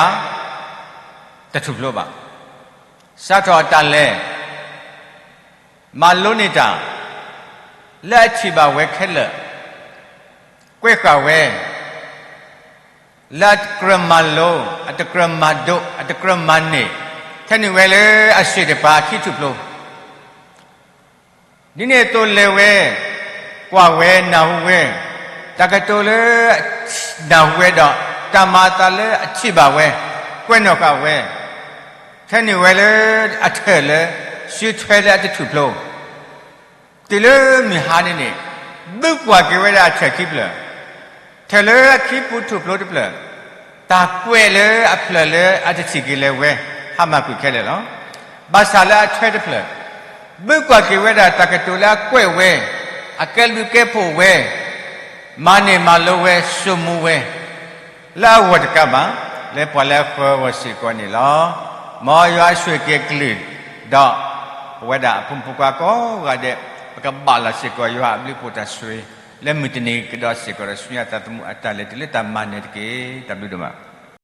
တထူၣ်ဖျိဘၣ်. စးထီၣ်အတၢ်လဲၤ မၤလိန့ၢ်တၢ် လၢအထံၣ်ဘၣ်ဝဲခဲလၢာ် ကွဲးဃာ်ဝဲ လၢအတကြၢးမၤလိ, အတကြၢးမၤဒိး, အတကြၢးမၤန့ၢ်, ထဲန့ၣ်ဝဲလၢအစ့ၣ်တကပၤအခံထူၣ်ဖျိ ဒ်န့ၣ်အသိးလဲၤဝဲ, ကွၢ်ဝဲနၢ်ဟူဝဲ, တၢ်ကတိၤလၢ နၢ်ဟူဝဲဒီး တၢ်မၤအသးလၢအထံၣ်ဘၣ်ဝဲ, ကွဲးနီၣ်ဃာ်ဝဲ, ထဲန့ၣ်ဝဲလၢအထၢၣ်လၢ စုထွဲလၢအတထူၣ်ဖျိ တုၤလၢမုၢ်ဟါန့ၣ်န့ၣ် ဘုကွၢ်က့ၤဝဲဒၣ်အထၢၣ်ခံဖျၢၣ်, ထၢၣ်လၢအခံပူၤထူၣ်ဖျိတဖျၢၣ်, တၢ်ကွဲးလၢအဖျၢၣ်လၢအတထံၣ်က့ၤလၢၤဝဲ ဟါမၢ်ကွံာ်ခဲလၢာ်လီၤ. ဘၣ်ဆၣ်လၢအထွဲတဖျၢၣ် ဘုကွၢ်က့ၤဝဲဒၣ်တၢ်ကတိၤလၢအကွဲးဝဲ, အကဲဘျုးကဲဖှိၣ်ဝဲ, မၤန့ၢ်မၤလိဝဲ, ဆိၣ်မူဝဲ လၢအဂီၢ်တကးဘၣ်, လၢပှၤလၢအဃၢၤအဂီၢ်စ့ၢ်ကီးန့ၣ်လီၤ. မ်ယွၤဆိၣ်ဂ့ၤက့ၤအကလုၢ်, ဒီးပဝဲဒၣ်အဖိမုၣ်ဖိခွါကိးဂၤဒဲး, ပကဘၣ်လီၤစ့ၢ်ကီးယွၤအဘျုးအဖှိၣ်တၢ်ဆိၣ်ဂ့ၤ, လၢမုၢ်တနံၤကဒီးစ့ၢ်ကီးဒီးဆူညါသးသမူအတၢ်လဲၤတုၤလၢတၢ်မၤနၢၤတက့ၢ်. တၢ်ဘျုးဒိၣ်မး.